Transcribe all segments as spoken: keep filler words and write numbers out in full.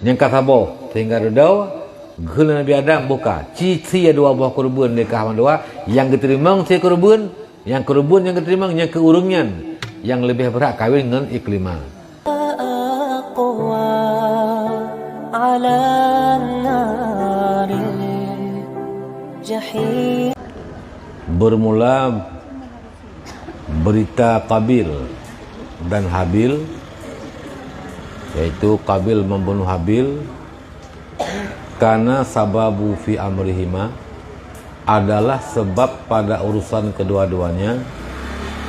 Nyang ka saboh, sehingga ridho, geukheun lé Nabi Adam boh ka. Ci sie dua boh keureubeuen lé ka hana dua, nyang geuteurimong sie keureubeuen, nyang keureubeuen nyang geuteurimong nyang keu ureuëng nyan, nyang leubeh brat kawin ngon Iklimah. أقوى على النار جحيم. Bermula berita Qabil dan Habil, yaitu Qabil membunuh Habil, kana sababu fi amrihima, adalah sebab pada urusan kedua-duanya,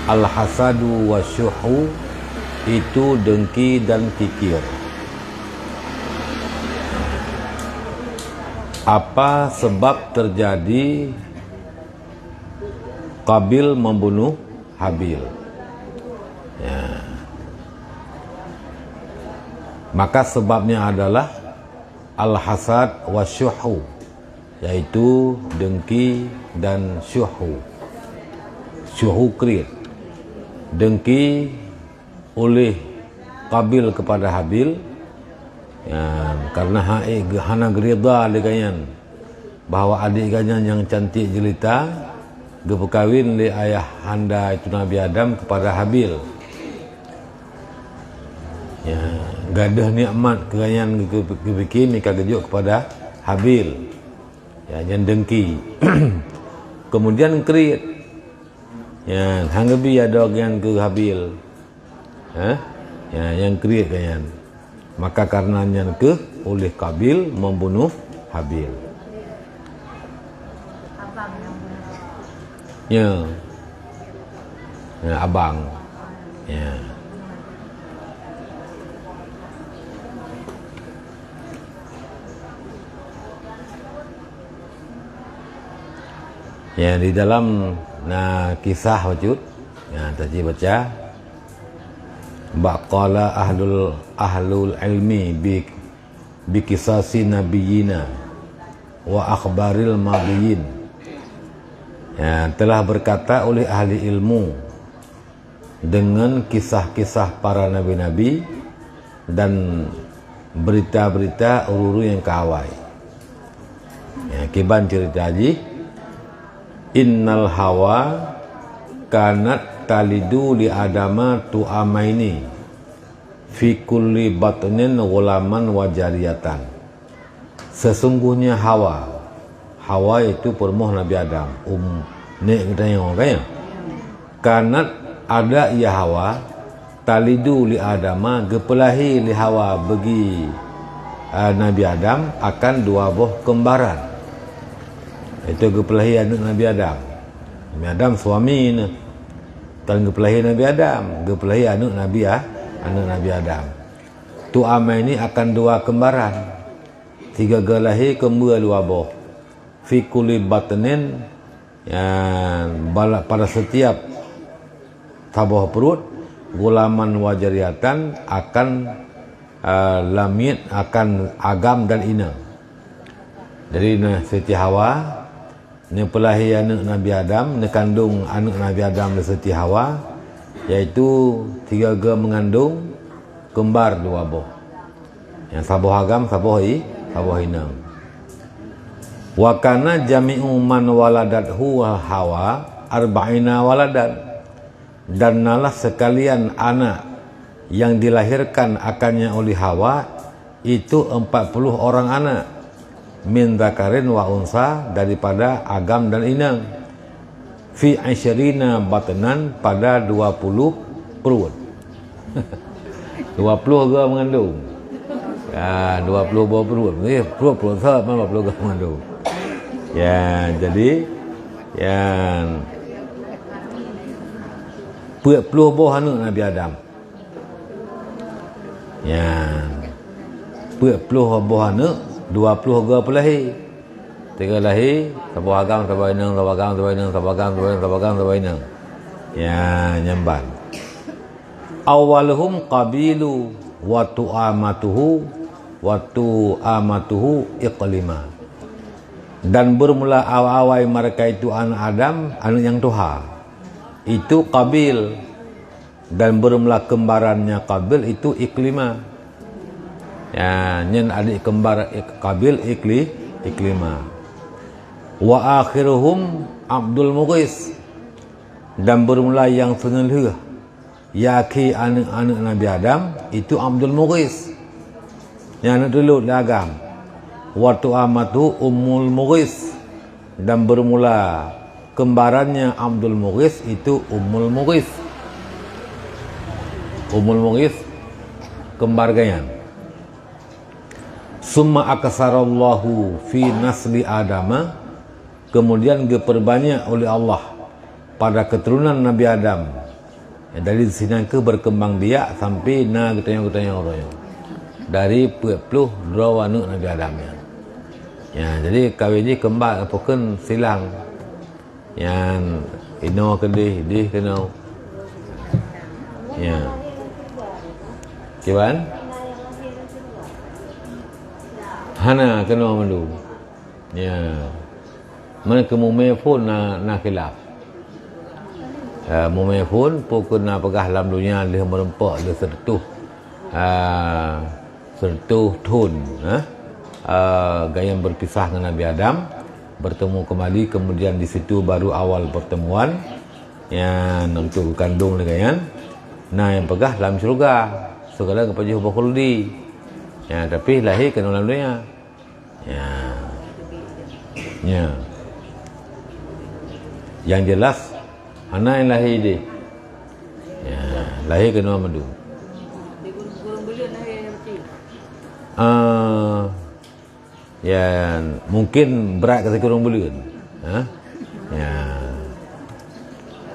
al-hasadu wa syuhu, itu dengki dan kikir. Apa sebab terjadi Qabil membunuh Habil? Ya. Maka sebabnya adalah al-hasad wa syuhu, yaitu dengki dan syuhu. Syuhu kriet. Dengki oleh Qabil kepada Habil, ya, karena hai hana geurida lé gobnyan bahwa adik gobnyan nyang cantik jelita geupeukawen lé ayah handa itu Nabi Adam kepada Habil. Ya, gadôh nikmat keu gobnyan geu-, geupike meuka geujok kepada Habil. Ya, nyan dengki. Kemudian kriet. Ya, hana geubi adoe nyan keu Habil. Ha? Ya, nyang kriet gobnyan. Maka karena nyan keuh oleh Qabil membunuh Habil. Ya. Ya, abang. Ya. Ya, di dalam na kisah bacut, ya, taji baca, bak qala ahlul, ahlul ilmi bi, bi qisasi nabiyina wa akhbaril madiyin. Ya, telah berkata oleh ahli ilmu dengan kisah-kisah para nabi-nabi dan berita-berita ureuëng nyang ka awai. Ya, kiban cerita jih, innal hawa kanat talidu li adama tu'amaini fi kulli batnin ghulaman wa jariyatan. Sesungguhnya Hawa, Hawa itu peurumoh Nabi Adam, um, nek geutanyoe kan ya? Kanat ada ia Hawa, talidu li Adama, geupeulahi lé Hawa bagi, ah, Nabi Adam akan dua boh keumbaran. Itu geupeulahi aneuëk Nabi Adam. Nabi Adam suami neuh. Tan geupeulahi Nabi Adam, geupeulahi aneuëk Nabi, ah, aneuëk Nabi Adam. Tu'amaini akan dua keumbaran. Sigoe-goe lahé keumbeue dua boh. Fi kulli batnin, ya, bala-, pada setiap saboh pruet, ghulaman wa jariyatan akan, eh, lamiet akan agam dan inong. Jadi, nah, Siti Hawa, neupeulahi aneuëk Nabi Adam, neukandong aneuëk Nabi Adam lé Siti Hawa, yaitu sigoe-goe meungandong keumbar dua boh. Nyang saboh agam, saboh i-, saboh inong. Wa kana jami'u man waladathu Hawa arba'ina waladan. Dan nalah sekalian anak yang dilahirkan akannya oleh Hawa itu empat puluh orang anak, min dzakarin wa unsa, daripada agam dan inong, fi isyrina batnan, pada dua puluh pruet. Dua puluh goe meungandong. Ya, dua puluh boh pruet. Eh, pruet, pruet sa, dua puluh goe meungandong. Ya, jadi, ya, peuet ploh boh aneuëk Nabi Adam. Ya. Peuet ploh boh aneuëk, dua ploh goe peulahé. Tiga lahé, saboh agam, saboh inong, saboh agam, saboh inong, saboh agam, saboh inong, saboh agam, saboh inong. Ya, nyan ban. Awwaluhum Qabilu wa tu'amatuhu, wa tu'amatuhu Iklima. Dan bermula awai-awai mereka itu anak Adam, anak yang tuha. Itu Qabil. Dan bermula kembarannya Qabil itu Iklima. Ya, nyan adik kembar Ik-, Qabil Ikli-, Ikrima. Wa akhiruhum Abdul Mughis. Dan bermula yang seuneulheueh, yakni aneuk-aneuk Nabi Adam, itu Abdul Mughis. Nyan aneuk teulot lé agam. Wa tu'amatu Ummul Mughis. Dan bermula kembarannya Abdul Mughis itu Ummul Mughis. Ummul Mughis kembar geuh nyan. Summa aksarallahu fi nasli Adama, kemudian geuperbanyak oleh Allah pada keturunan Nabi Adam. Ya, dari sinan keuh berkembang biak sampai na geutanyoe-geutanyoe uroe nyoe. Dari peuet ploh droe aneuk Nabi Adam nyan. Ya, jadi kawin jih kembar, apa kheun silang. Nyan inoe keudeh, deh keunoe. Ya. Kiban? Hana keunoe mandum. Ya. Mana keu mumé phon na, na khilaf. Eh, mumé phon, pokok na peugah lam dunia lheueh meureumpok, lheueh seureutôh, eh, seureutôh thon, eh, eh, gobnyan berpisah ngon Nabi Adam, bertemu kembali, kemudian di situ baru awal pertemuan, nyan untuk geukandong lé gobnyan. Na nyang peugah lam syeuruga, segala geupajoh boh khuldi. Ya, tapi lahé keunoe lam dunia. Ya. Ya. Yang jelas, hana nyang lahé deh. Ya, lahé keunoe mandum. Ah, ya, mungkin brat keu sikureueng buleuen. Ha? Ya.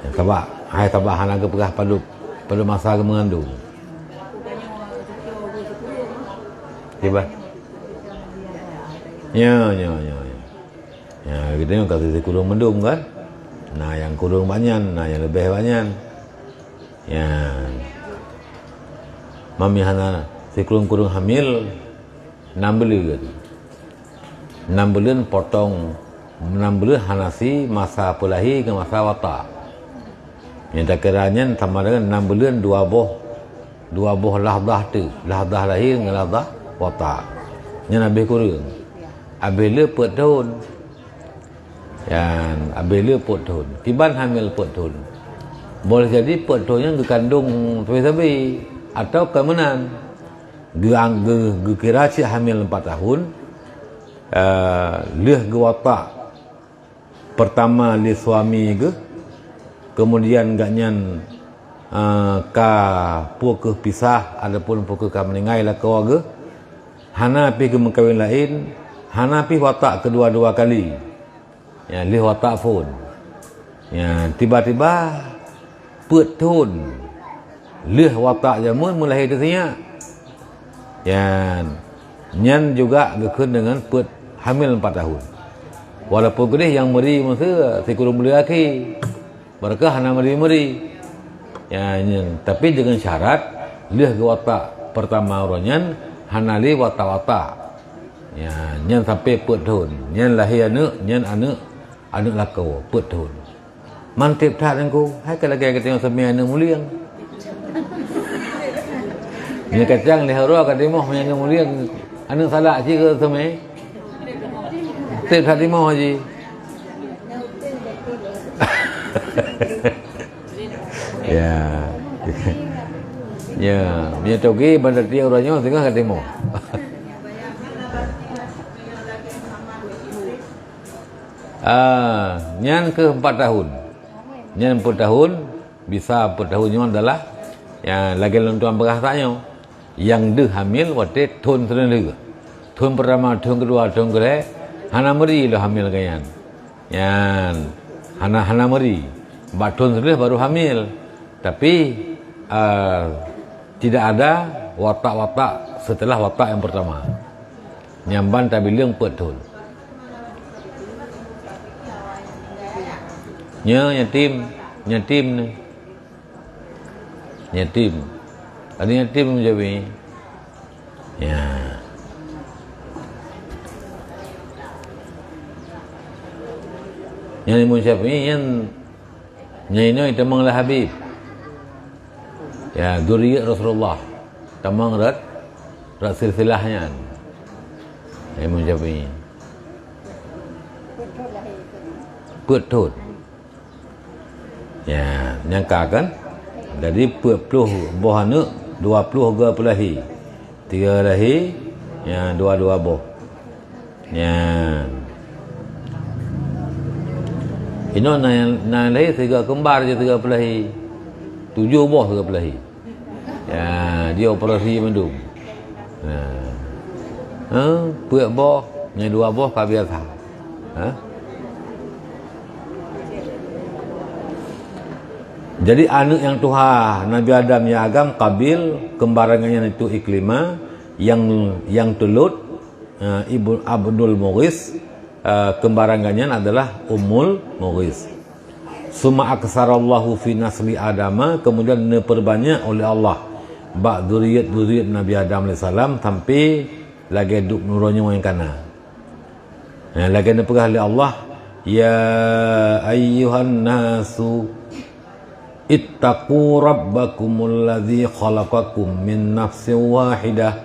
Ya, sabab, hai sabab hana geupeugah padub, padub masa geumeungandung. Kiban? Ya, ya, ya, ya. Ya, kita ni kasih sikureueng mandum kan? Na nyang kureueng banyan, na nyang leubeh banyan. Ya. Mami hana sikureueng-kureueng hamil, nam buleuen. Nam buleuen potong, nam buleuen hana si masa peulahé ngon masa watak. Nyang takira nyan sama dengan nam buleuen dua boh, dua boh lahdah teuk, lahdah lahé ngon lahdah watak. Nyan habéh kureueng. Habéh le peuet thon. Nyan habéh le peuet thon. Kiban hamil peuet thon. Boleh jadi peuet thon nyan geukandong sabe-sabe atau ka meunan. Geu-, geu-, geukira cit hamil empat tahun, eh, lheueh geuwatak pertama lé suami geuh, kemudian gobnyan, eh, ka peu kheueh pisah ataupun peu kheueh ka meuninggai lakoe geuh, hana pih geumeukawen laén, hana pih watak keudua-dua kali. Ya, lheueh watak phon. Ya, tiba-tiba peuet thon lheueh watak jameun meulahé teuh sinyak. Ya, nyan juga geukheun deungon peuet hamil empat tahun. Walaupun keudeh nyang meuri meuseu sikureueng buleuen akhé, barokah hana meuri-meuri. Ya, nyan, tapi deungon syarat lheueh geuwatak pertama uroe nyan hana lé watak-watak. Ya, nyan sampai peuet thon. Nyan lahé aneuk, nyan aneuk, aneuk lakoe, peuet thon. Manteb that Teungku, hai ka lagèe geutanyoe seumè aneuk mulieng. Nyan kacang lhèe uroe ka timoh meunyan aneuk mulieng, aneuk salak cit keu seumè. Teb that timoh jih. Ya. Ya, meunyoe toge ban tiep uroe nyoe singoh ka timoh. Ah, nyan keuh empat tahun. Nyan empat tahun, bisa empat tahun nyoe adalah nyang lagèe lôn tuan peugah saat nyoe. Nyang deuh hamil watèe thon sileulheueh. Thon pertama, thon keudua, thon keulhèe, hana meuri lom hamil keu nyan. Nyan, hana, hana meuri. Bak thon sileulheueh baru hamil. Tapi, ah, tidak ada watak-watak setelah watak yang pertama. Nyan ban tabileueng peuet thon. Nyoe yatim, yatim ni. Yatim. Ada yatim Imam Syafi'i. Ya. Nyan Imam Syafi'i nyan, nyan inoe tamong lé Habib. Ya, zuriat Rasulullah. Tamong rot Rot silsilah nyan. Imam Syafi'i. Peuet thon. Ya, nyangka kan? Jadi peuet ploh boh aneuk, dua ploh geupeulahé. Tiga lahé, ya, dua-dua boh. Ya. Inoe na, na lahé siga keumbar je siga peulahé. Tujoh boh siga peulahé. Ya, dia operasi mandum. Ha. Ha, peuet boh, nyang dua boh ka biasa. Ha? Jadi aneuk nyang tuha Nabi Adam nyang agam Qabil, keumbaran geuh nyan itu Ikrimah, nyang, nyang teulot, ha, Ibnu Abdul Mughis, eh, keumbaran geuh nyan adalah Ummul Mughis. Summa aktsarallahu fi nasli Adama, kemudian neupeurbanyak oleh Allah bak zuriat-zuriat Nabi Adam alaihissalam sampai lagèe duek neuroe nyoe nyang kana. Nah, lagèe neupeugah lé Allah, "Ya ayyuhan nasu ittaqu rabbakumul ladzi khalaqakum min nafsin wahidah."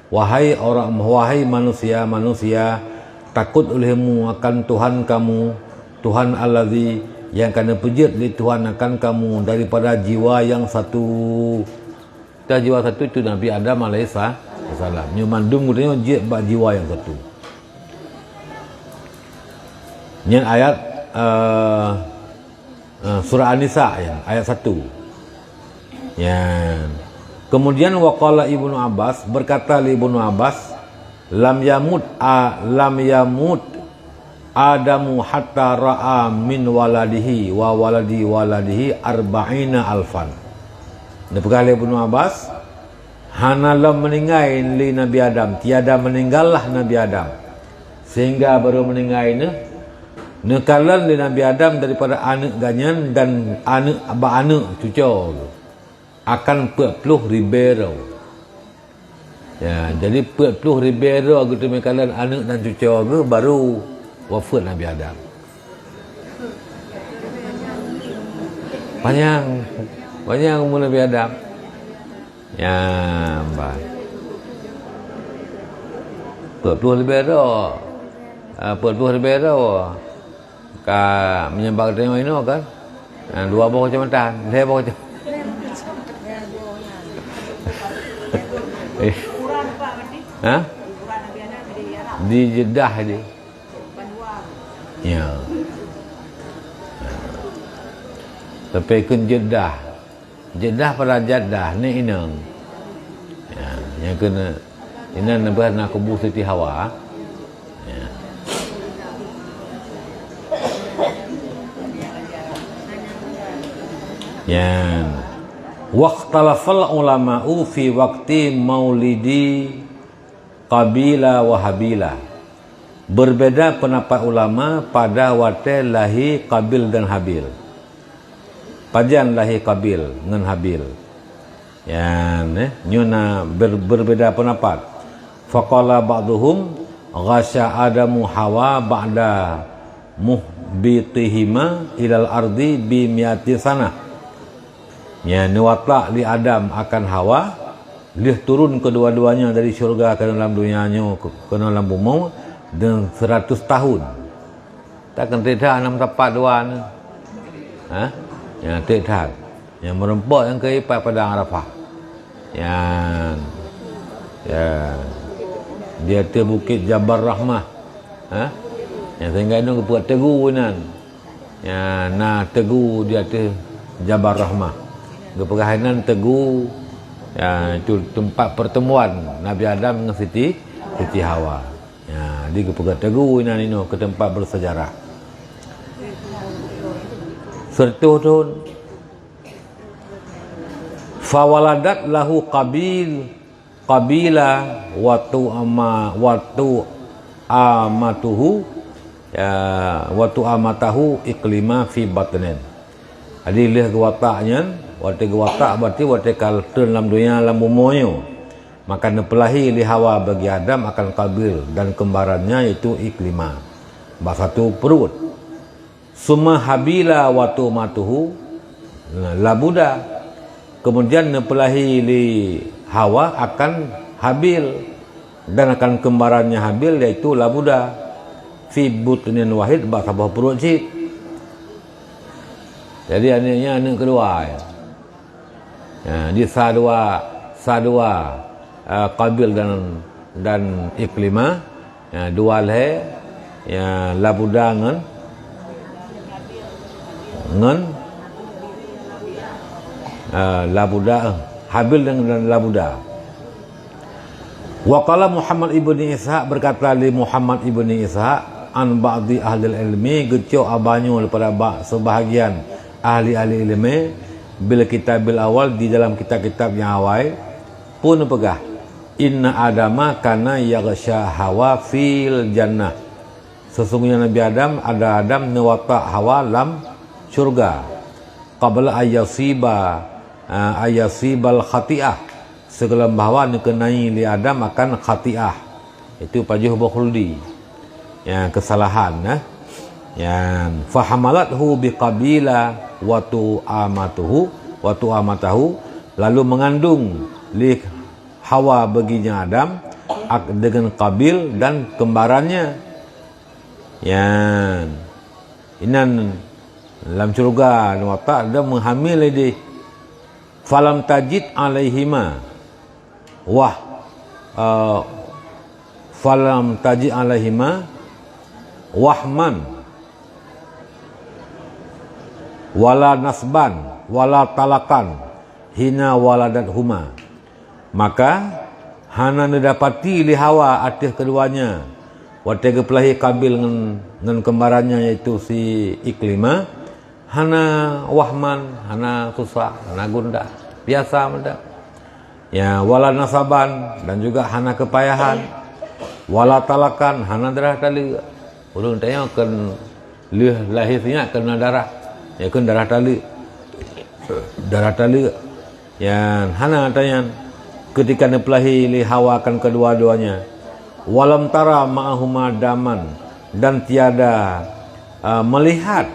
Wahai orang, wahai manusia-manusia, takot ulihmu akan Tuhan kamu, Tuhan Alladzi, nyang ka neupeujeuet lé Tuhan akan kamu daripada jiwa nyang satu. Dah jiwa satu itu Nabi Adam alaihissalam. Nyoe mandum geutanyoe jeuet bak jiwa nyang satu. Nyan ayat, eh, eh, surah An-Nisa nyan, ayat satu. Nyan. Kemudian waqala Ibnu Abbas, berkata lé Ibnu Abbas, "Lam yamut a, lam yamut Adamu hatta ra'a min waladihi wa waladi waladihi arba'ina alfan." Neupeugah lé Ibnu Abbas, "Hana lom meuninggai lé Nabi Adam, tiada meninggallah Nabi Adam, sehingga baru meuninggai neuh, neukalon lé Nabi Adam daripada aneuk geuh nyan dan aneuk bak aneuk cucoe geuh akan peuet ploh ribèe droe." Ya, jadi peuet ploh ribèe droe geuteumé kalon aneuk dan cucoe geuh baru wafeuet Nabi Adam. Panyang, panyang umu Nabi Adam. Ya, bah. Peuet ploh ribèe droe. Ah, peuet ploh ribèe droe. Ka meunyoe bak tanyoe inoe kan. Ah, dua boh keucamatan, lhèe boh keucamatan. Eh. Ha? Di Jeddah je. Ya. Tapi keu Jeddah. Jeddah pada Jaddah, ni inong. Ya, nyang keuneuk inan neubeuh na kubu Siti Hawa. Ya. Nyan. Waqtalafal ulama'u fi waqti maulidi Qabila wa Habila. Berbeda pendapat ulama pada watèe lahé Qabil dan Habil. Pajan lahé Qabil ngon Habil? Nyan, eh, nyoe na ber-, berbeda pendapat. Faqala ba'duhum, "Ghasya Adamu Hawa ba'da muhbitihima ilal ardi bi mi'ati sanah." Nyan, neuwatak lé Adam akan Hawa, lheueh turun keudua-duanya dari syeuruga keunoe lam donya nyoe, keunoe lam bumoe, deungon seuratus tahun. Takheun trép that hana meusapat dua nyoe. Ha? Nyan trép that. Nyang meurumpok nyang keu ipat Padang Arafah. Nyan. Ya. Di ateueh Bukét Jabal Rahmah. Ha? Nyang sehingga nyoe geupeugah Teungku inan. Ya, na Teungku di ateueh Jabal Rahmah. Geupeugah inan Teungku, ya, itu tempat pertemuan Nabi Adam ngon Siti, Siti Hawa. Ya, di geupeugah Teungku inan inoe keu tempat bersejarah. Seuratus thon. Fawaladat lahu Qabil, Qabila wa tu'ama, wa tu'amatuhu, ya, wa tu'amatahu Iklima fi batnin. Jadi lheueh geuwatak nyan, watèe geuwatak berarti watèe ka treun lam donya lam bumoe nyoe. Maka neupeulahé lé Hawa bagi Adam akan Qabil dan kembarannya yaitu Iklima. Bak satu pruet. Summa Habila wa tu'matuhu labuda. Kemudian neupeulahé lé Hawa akan Habil, dan akan kembarannya Habil, yaitu Labuda, fi butnin wahid, bak saboh pruet cit. Jadi, aneuk nyan aneuk keudua, ya. Ya, di sa dua, sa dua, eh, Qabil dan, dan Ikrimah, ya, dua lhée, ya, Labuda ngon, ngon, eh, Labuda, eh, Habil dan, dan Labuda. Wa qala Muhammad ibni Ishaq, berkata lé Muhammad ibni Ishaq, an ba'di ahlil ilmi, geucok abanyoe daripada ba-, sebahagian ahli-ahli ilmu, bil kitabil awal, di dalam kitab-kitab nyang awai, peue neupeugah, inna Adama kana yaghsya Hawa fil jannah. Sesungguhnya Nabi Adam, ada Adam neuwatak Hawa lam syurga. Qabla ayyasiba, ah, ayyasibal khati'ah. Sigohlom bahwa neukeunai lé Adam akan khati'ah. Itu pajoh boh khuldi. Ya, kesalahan, eh. Ya, fahamalathu biqabila wa tu'amatuhu, wa tu'amatahu, lalu mengandung lé Hawa baginya Adam, ak-, dengan Qabil dan kembarannya. Yan. Inan lam syurga neuwatak dan meuhamil idéh. Falam tajid alaihima. Wah. Eh, falam tajid alaihima. Wahman. Wala nasban. Wala talakan. Hina waladathuma. Maka, hana neudapati lé Hawa ateueh keuduanya, watée geupeulahé Qabil ngon, ngon keumbarannya, yaitu si Ikrimah, hana wahman, hana susah, hana gundah. Biasa meuda. Ya, wala nasaban, dan juga hana keupayahan. Wala talakan, hana darah taleuek. Ureuëng tanyoe kon lheueh lahé sinyak kon na darah. Ya, kon darah taleuek. Darah taleuek. Yan, hana ata nyan. Keutika neupeulahé lé Hawa akan keudua-duanya. Walam tara ma'ahuma daman, dan tiada, a, melihat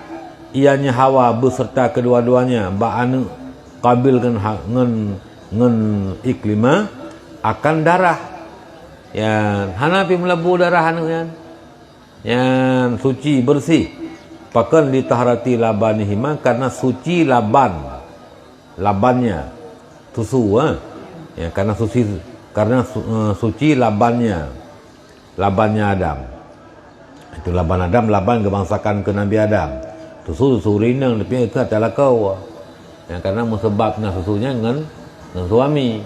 ianya Hawa beserta keudua-duanya bak aneuëk Qabil ngon ha-, ngon, ngon Ikrimah akan darah. Yan, hana pi meulabu darah aneuëk nyan. Nyan suci, beureuséh. Pakon li taharati labanihima, karena suci laban. Labannya. Susu, ha? Ya, karena suci, karena su-, eh, suci labannya. Labannya Adam. Itu laban Adam, laban geubangsakan keu Nabi Adam. Susu, susu ureuëng inong, tapi itu ata lakoe. Ya, karena meusabab na susunya ngon, ngon suami.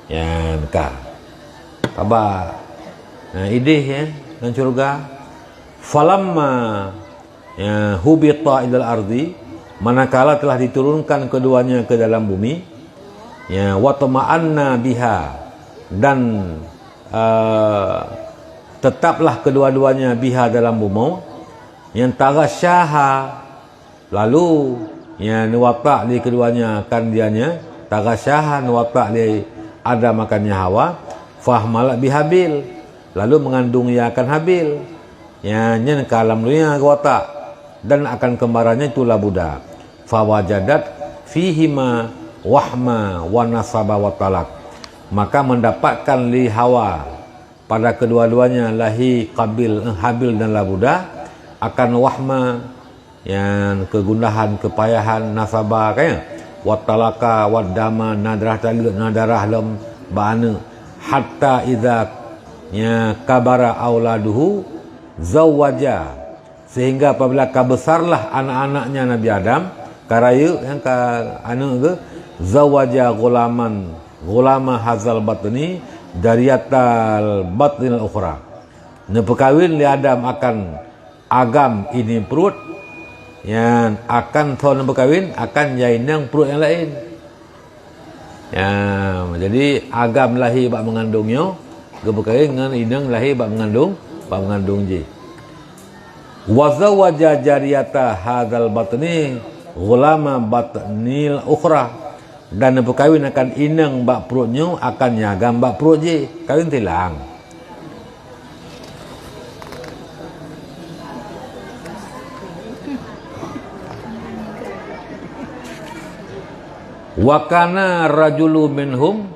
Nyan ka. Taba. Nah, idéh, ya, ngon syurga. Falamma, ya, hubita ilal ardi, manakala telah diturunkan keduanya ke dalam bumi, ya, watma'anna biha, dan, eh, tetaplah kedua-duanya biha dalam bumoe, yang taghasyaha, lalu, ya, neuwatak lé keduanya akan dianya, taghasyaha, neuwatak lé Adam akan Hawa, fahmalat bihabil, lalu mengandung ia akan Habil. Ya, nyan ka lam dunia geuwatak, dan akan keumbarannya itu Labuda. Fawajadat fihima wahma wa nasaba wa talak. Maka mendapatkan lé Hawa pada kedua-duanya lahé Qabil, eh, Habil dan Labuda akan wahma, nyan keugundahan, keupayahan, nasaba, kan? Wat talaka, wad dama, na darah taleuek, na darah lom bak aneuëk. Hatta idza, ya, kabara auladuhu zawwaja. Sehingga apabila ka besarlah anak-anaknya Nabi Adam, ka rayeuk, nyang ka aneuëk geuh, zawaja ghulaman, ghulama hazal batni, jariyatal batnil ukhra. Neupeukawen lé Adam akan agam ini pruet, nyan akan thon neupeukawen akan nyang inong pruet nyang laén. Ya, jadi agam lahé bak meungandong nyoe geupeukawen ngon inong lahé bak meungandong, bak meungandong jih. Wa zawaja jariyata hadzal batni ghulama batnil ukhra, dan neupeukawen akan inong bak pruet nyoe akan nyang agam bak pruet jih. Kawen silang. Wa kana rajulu minhum,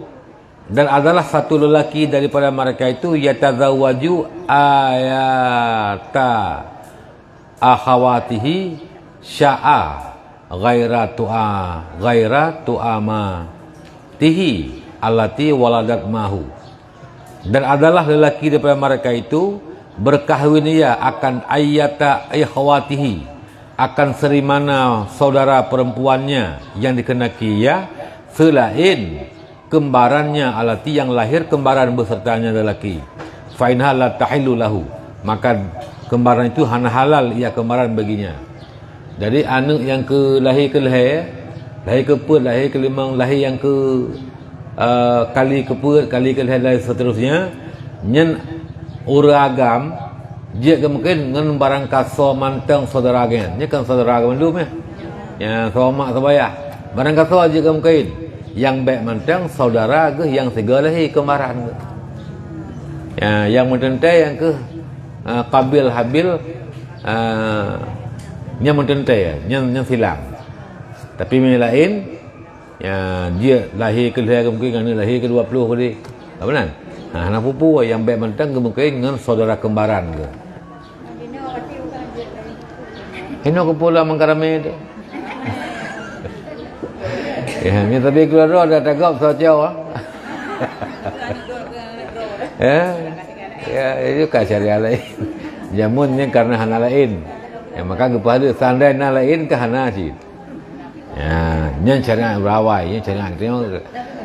Dan adalah satu lelaki daripada mereka itu yatazawwaju ayata akhawatihi sya'a ghaira tu'a ghaira tu'amatihi allati waladat mahu. Dan adalah lelaki daripada mereka itu berkahwin ia akan ayyata ikhwatihi, akan serimana saudara perempuannya yang dikehendaki ia, selain kembarannya allati yang lahir kembaran besertanya lelaki, fa innaha la tahillu lahu, maka kembaran itu hana halal ia kembaran baginya. Jadi aneuk nyang keu lahé keu lhée, lahé keu peuet, lahé keu limong, lahé nyang keu, eh, kali keu peuet, kali keu lhée dan seterusnya, nyan ureuëng agam jeuet geumeukawen ngon barangkasoe mantong saudara geuh nyan. Nyan kan saudara geuh mandum, ya. Ya, samak sabayah. Barangkasoe jeuet geumeukawen, nyang bék mantong saudara geuh nyang sigoe lahé kembaran geuh. Ya, nyang meuteuntée nyang keuh, eh, Qabil Habil, eh, nyang meuteuntée, nyang, nyang silang. Tapi meunyo laén, ya, jeuet lahé keu lhée geumeukawen ngon aneuk lahé keu dua ploh tadi. Apa nan? Ha, hana peue-peue, nyang bék mantong geumeukawen ngon saudara kembaran geuh. Inoe keupeue lam mangkaramé tu. Ya, ni tapi keluar roh dah tagap soe cawang. Ya. Ya, itu ka syariat laén. Jameun nyan karena hana laén. Ya, maka geupahala seandai na laén ka hana cit. Ya, nyan syariat urawai, nyan syariat geutanyoe,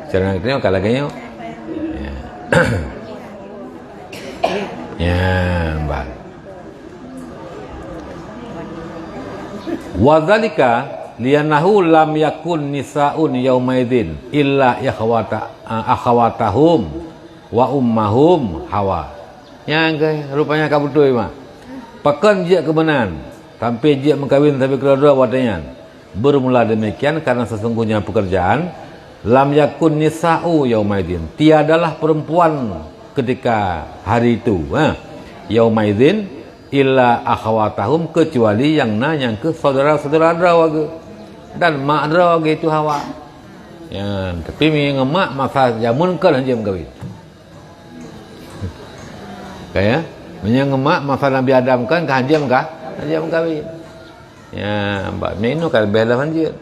syariat geutanyoe ka lagée nyoe. Ya. Ya, ban. Wa dzalika li'annahu lam yakun nisa'un yaumaidzin illa ikhwata, akhawatahum wa ummahum Hawa. Nyang keuh rupanya ka beutôi mah. Pakon jeuet keu meunan, sampai jeuet meukawen sabe keudroe-droe watée nyan. Bermula demikian karena sesungguhnya pekerjaan, lam yakun nisa'u yaumaidzin, tiadalah perempuan ketika hari itu, ha, yaumaidzin, illa akhawatahum, kecuali nyang na nyang keuh saudara-saudara droe geuh dan mak droe geuh itu Hawa. Ya, tapi meunyoe mak masa jameun kan hanjeuet meukawen. Kan ya? Meunyoe mak masa Nabi Adam kan ka hanjeuet meuka-, hanjeuet meukawen. Ya, bak meno ka leubeh lom hanjeuet.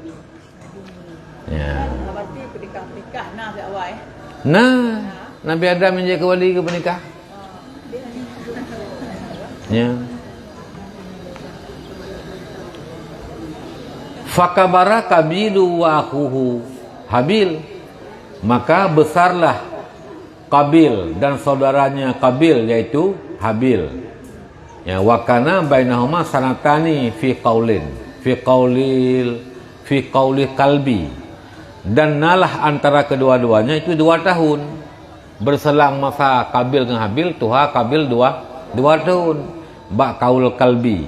Ya. Berarti peunikah-peunikah na sejak awai. Nah, Nabi Adam nyang jeuet keu wali keu peunikah. Ya. Fakabara Qabilu wa akhuhu Habil. Maka besarlah Qabil dan saudaranya Qabil, yaitu Habil. Ya, wa kana bainahuma sanatani fi qaulin, fi qaulil, fi qauli Kalbi. Dan nalah antara kedua-duanya itu dua tahun. Berselang masa Qabil ngon Habil, tuha Qabil dua, dua tahun. Bak kaul Kalbi.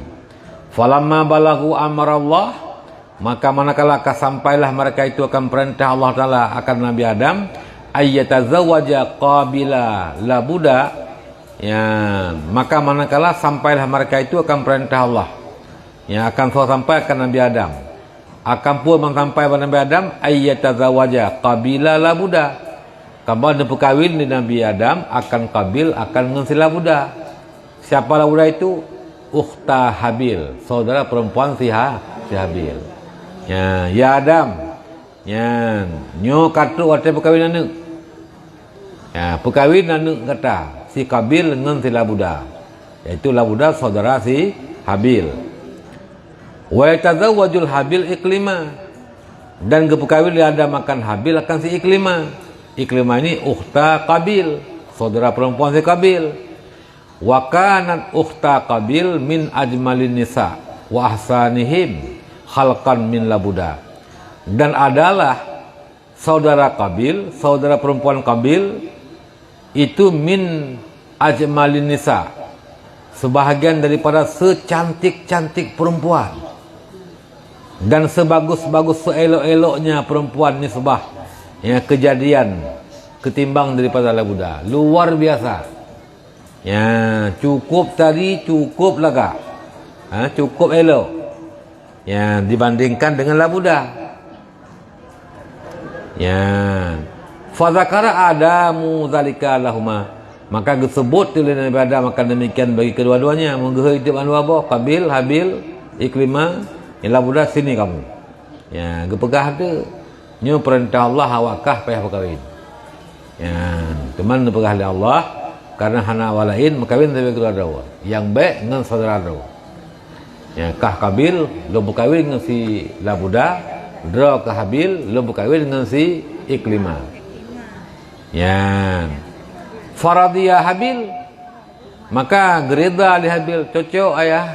Falamma balagu amrallah, maka manakala ka sampailah mereka itu akan perintah Allah Taala akan Nabi Adam, ayyatazawaja Qabila labuda, ya, maka manakala sampailah mereka itu akan perintah Allah, ya, akan soe sampai akan Nabi Adam, akan peue ban sampai bak Nabi Adam, ayyatazawaja Qabila labuda, kaban neupeukawen lé Nabi Adam akan Qabil akan ngon si Labuda. Siapa Labuda itu? Ukhta Habil, saudara perempuan si Ha-, si Habil. Ya, ya Adam, nyan, nyoe ka trok watée peukawen aneuk. Ya, peukawen aneuk gata, si Qabil ngon si Labuda, yaitu Labuda saudara si Habil. Wa yatazawwajul Habil Iklima, dan geupeukawen lé Adam akan Habil akan si Iklima. Iklima ini ukhta Qabil, saudara perempuan si Qabil. Wa kanat ukhta Qabil min ajmalin nisa wa ahsanihim khalqan min Labuda. Dan adalah saudara Qabil, saudara perempuan Qabil itu min ajmalin nisa, sebahagian daripada secantik-cantik perempuan dan sebagus-bagus, seelok-eloknya perempuan nisbah, ya, kejadian ketimbang daripada Labuda. Luar biasa. Ya, cukup tadi, cukup lagak. Ha, cukup elok. Ya, dibandingkan dengan Labuda. Ya. Fadzakara Adamu dzalika lahuma. Maka geuseubut lé Nabi Adam akan demikian bagi kedua-duanya. Meugeuhôi tiep mandua boh, Qabil, Habil, Ikrimah, nyang labuda sini kamu. Ya, geupeugah tu, nyoe peurintah Allah awak kah payah meukawen. Ya, teuma neupeugah lé Allah, karena hana awak laén meukawen sabe keudroe. Nyang bék ngon syedara droe. Ya, kah Qabil lôn meukawen ngon si labuda, droe kah Habil lôn meukawen ngon si Ikrimah. Ya. Faradhiya Habil, maka geuridha lé Habil, cocok ayah.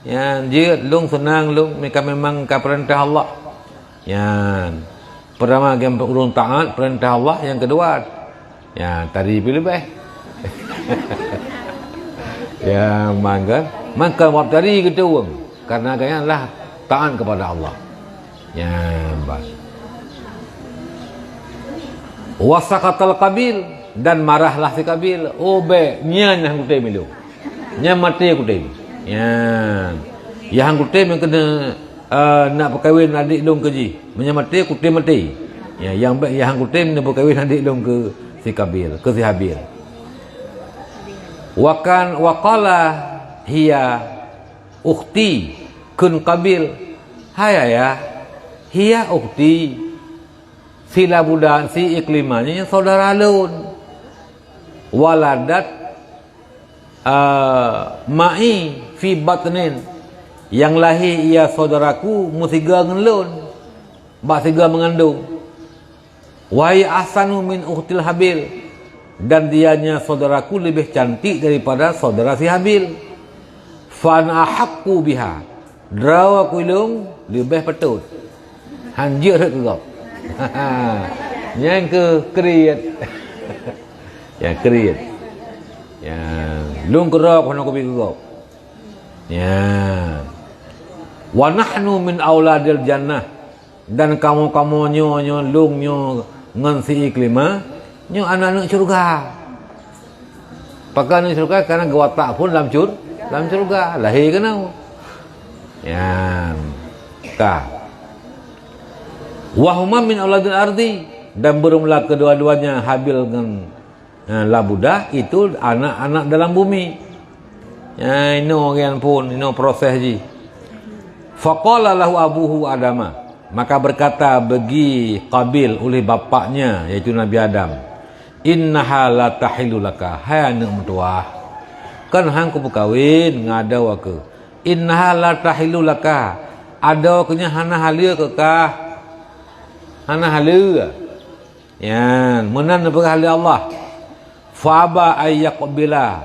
Ya, jeuet lôn seunang lôn, meuka memang ka peurintah Allah. Nyan. Pertama, ureuëng taat peurintah Allah, nyang keudua, ya, tari pih leubeh. Ya, mangga, mangka wab tari geutueng, karena gobnyan lah taat kepada Allah. Ya, bas. Wasakhatal Qabil, dan marahlah si Qabil. Oh, bék, nyan nyang kutem ilong. Nyan maté kutem. Nyan. Nyang kutem nyang keuneuk eh, nak peukawen adék lôn keu jih. Meunyoe maté, kutem maté. Ya, nyang bék nyang kutem neupeukawen adék lôn keu si Qabil, keu si Habil. Wa kan, wa qala hiya ukhti, kheun Qabil, "Hai ayah, hiya ukhti, si labuda, si Ikrimah nyan syedara lôn. Waladat, eh, ma'i fi batnin, nyang lahé ia syedaraku meusigoe ngon lôn, bak sigoe meungandong. Wa hiya ahsanu min ukhtil Habil, dan dianya syedaraku leubeh cantik daripada syedara si Habil. Fa ana ahaqqu biha, droe keu ilong leubeh patôt." Han jeuet rhot keu gob. Nyang keu kriet. Ya, kriet. Ya, lôn keudroe keunoe kubi keu gob. Ya. "Wa nahnu min auladil jannah," dan kamoe-kamoe nyoe, nyoe lôn nyoe ngon si Ikrimah, nyoe aneuëk-aneuëk syeuruga. Pakon aneuëk syeuruga? Karena geuwatak phon lam syur-, lam syeuruga, lahé keunoe. Ya. Ka. "Wa huma min auladil ardi," dan bermula kedua-duanya Habil ngon, eh, labuda itu anak-anak dalam bumi. Ya, inoe nyan phon, inoe proses jih. Faqala lahu abuhu Adama, maka berkata bagi Qabil oleh bapaknya, yaitu Nabi Adam, "Innaha la tahillu laka," hai aneuëk meutuwah, kon han kupeukawen ngon adoe keuh. "Innaha la tahillu laka," adoe keuh nyan hana haleue keu kah. Hana haleue. Nyan, meunan neupeugah lé Allah. Fa aba ay yaqbila,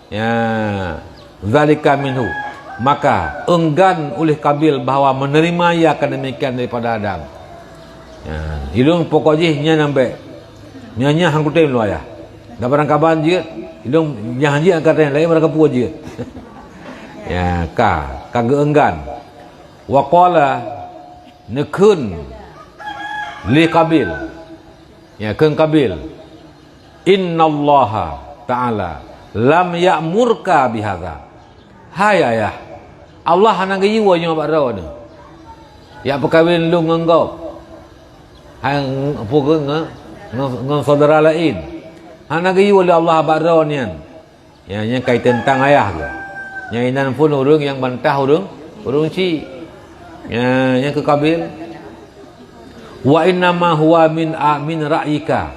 ya, zalika minhu. Maka enggan oleh Qabil bahwa menerima ia akan demikian daripada Adam. Ya, ilong pokok jih nyan ambek. Nyan, nyan han kutem lôn ayah. Dak barang kaban jeuet, ilong nyan jeuet angkat lain barang kapeue jeuet. Ya, ka, ka geuenggan. Wa qala, neukheun lé Qabil. Ya, kheun Qabil, "Innallaha ta'ala lam ya'murka bihadza." Hai ayah, Allah hana geuyue nyoe bak droeneuh. Yak peukawen lôn ngon gob. Hai, peue kheun ngon, ngon, ngon syedara laén. Hana geuyue lé Allah bak droeneuh nyan. Ya, nyan kai teuntang ayah geuh. Nyan inan phon ureuëng nyang bantah ureuëng, ureuëng chik. Ya, nyan keu Qabil. "Wa innama huwa min a-, min ra'yika."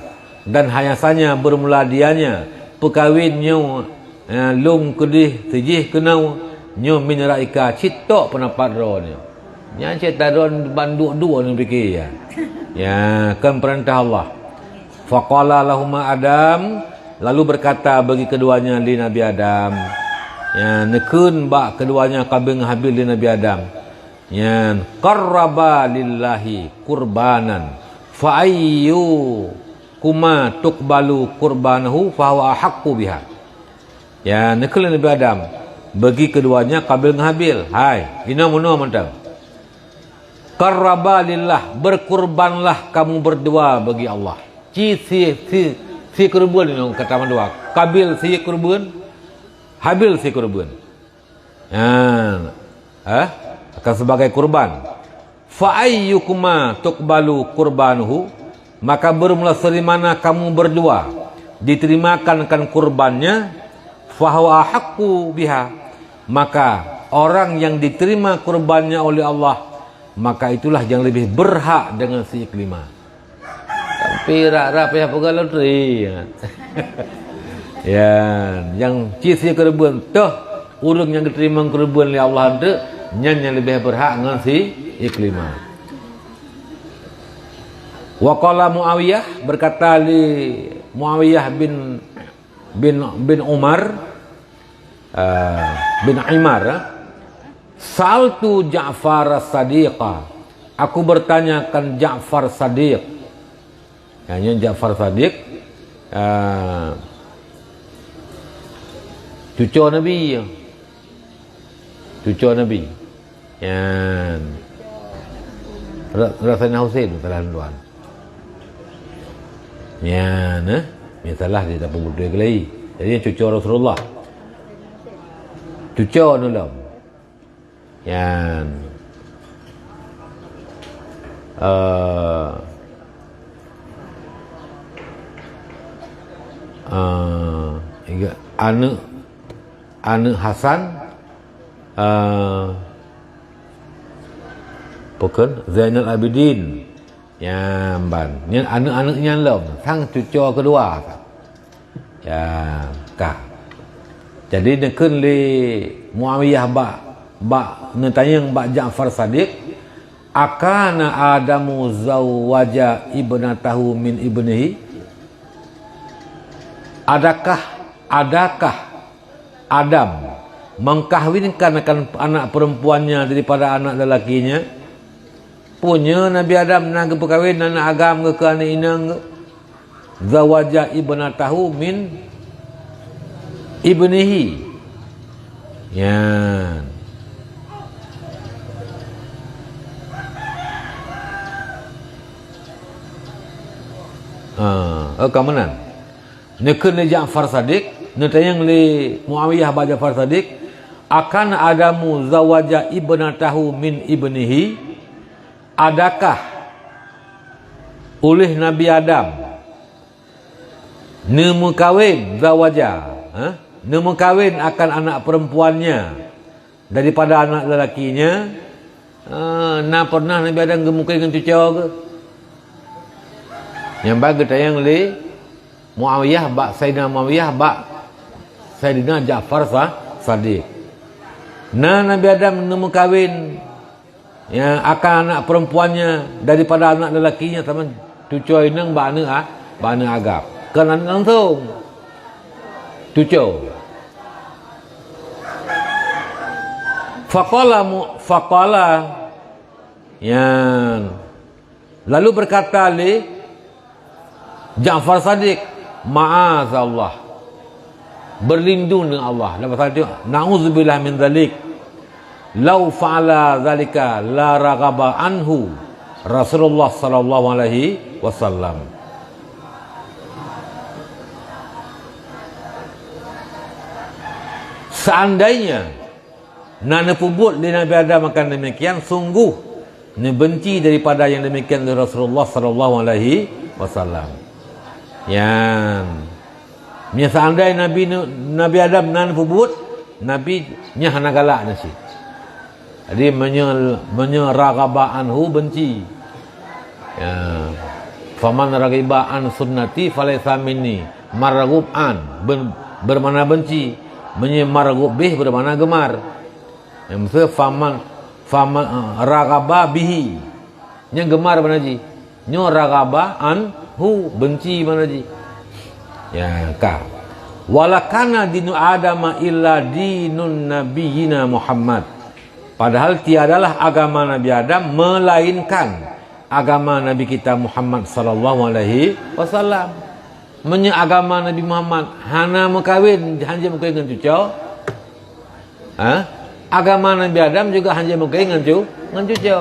Dan hanya saja bermula dianya peukawen nyoe, ya, lôn keudeh sijih keunoe nyoe min ra'yika, cit tok peundapat droeneuh. Nyan cit taron ban duek-duek ngon pike, ya. Ya, kan peurintah Allah. Faqala lahuma Adam, lalu berkata bagi keduanya lé Nabi Adam, ya, neukheun bak keduanya Qabil ngon Habil lé Nabi Adam. Nyan, "Qarraba lillahi qurbanan, fa ayyukuma tuqbalu qurbanahu fa huwa ahaqqu biha." Ya, neukheun lé Nabi Adam bagi keduanya Qabil ngon Habil. Hai, inoe meunoe mantong. "Qarraba lillah, berkurbanlah kamu berdua bagi Allah." Ci si, si, si keureubeuen nyoe kata mandua. Qabil si keureubeuen, Habil si keureubeuen. Nyan, eh, akan sebagai kurban. "Fa ayyukuma tuqbalu qurbanuhu?" Maka bermula serimana kamu berdua diterimakan kan kurbannya, fahuwa ahaqqu biha, maka orang yang diterima kurbannya oleh Allah, maka itulah yang lebih berhak dengan si Ikrimah. Tapi rap-rap payah peugah loteri. Ya, nyang cit sie keureubeuen, toh ureuëng nyang geuteurimong keureubeuen lé Allah eunteuk, nyan nyang leubeh beurhak ngon si Ikrimah. Wa qala Muawiyah, berkata lé Muawiyah bin, bin, bin Umar, eh, bin Imar, eh, "Sa'altu Ja'far As-Sadiqa." Aku bertanyakan Ja'far Sadiq. Ya, nyan Ja'far Sadiq, eh, cuco Nabi, ya. Cuco Nabi. Nyan. Ra-, Rasanya Husein salah tuan. Nyan, eh. Misalah dia tak beutôi kelai. Jadi cuco Rasulullah. Cuco nulom. Nyan. Eh, eh, ingat aneuk, aneuk Hasan, eh, bukan Zainal Abidin. Nyan ban. Nyan aneuk-aneuk nyan lom, sang cuco keudua. Ya, ka. Jadi neukheun lé Muawiyah bak, bak neutanyong bak Ja'far Sadiq, "Akana Adamu zawwaja ibnatahu min ibnihi?" Adakah, adakah Adam mengkahwinkan akan anak perempuannya daripada anak lelakinya? Peue nyoe Nabi Adam na geupeukawen aneuk agam geuh keu aneuk inong geuh? Zawaja ibnatahu min ibnihi. Nyan. Ha, oh, ka meunan. Neukheun lé Ja'far Sadiq, neutanyong lé Muawiyah bak Ja'far Sadiq, "Akana Adamu zawaja ibnatahu min ibnihi?" Adakah uléh Nabi Adam neumeukawen, zawaja, ha? Neumeukawen akan anak perempuannya daripada anak lelakinya, eh, na pernah Nabi Adam geumukén ngon cuco geuh? Nyang ban geutanyong lé Muawiyah bak Saidina Muawiyah bak Saidina Ja'far Sa-, Sadiq. Na Nabi Adam neumeukawen, ya, akan anak perempuannya daripada anak lelakinya, sama cuco inong bak aneuk a-, bak aneuk agam. Kon aneuk langsung. Cuco. Faqala mu-, faqala, yan. Lalu berkata lé Ja'far Sadiq, "Ma'azallah." Berlindung dengan Allah. Dalam bahasa Arab, "Na'udzubillah min dzalik." "Lau fa'ala dzalika la raghaba anhu Rasulullah sallallahu alaihi wasallam." Seandainya na neupeubuet lé Nabi Adam akan demikian, sungguh neubenci daripada yang demikian lé Rasulullah sallallahu alaihi wasallam. Yan. Meunyoe seandai Nabi, Nabi Adam na neupeubuet, Nabi nyan hana galak na cit. Jadi, meunyoe, meunyoe raghaba anhu, benci. Ya. "Faman raghiba an sunnati falaisa minni." Marghub an, ben-, bermakna benci. Meunyoe marghub bih bermakna gemar. Nyang maksud faman, faman, eh, raghaba bihi. Nyang gemar makna jih. Nyoe raghaba anhu, benci makna jih. Ya, ka. "Walakana dinu Adama illa dinun nabiyina Muhammad." Padahal tiadalah agama Nabi Adam melainkan agama Nabi kita Muhammad sallallahu alaihi wasallam. Meunyoe agama Nabi Muhammad hana meukawen, hana meukawen ngon cuco, ha? Agama Nabi Adam juga hana meukawen ngon cu-, ngon cuco.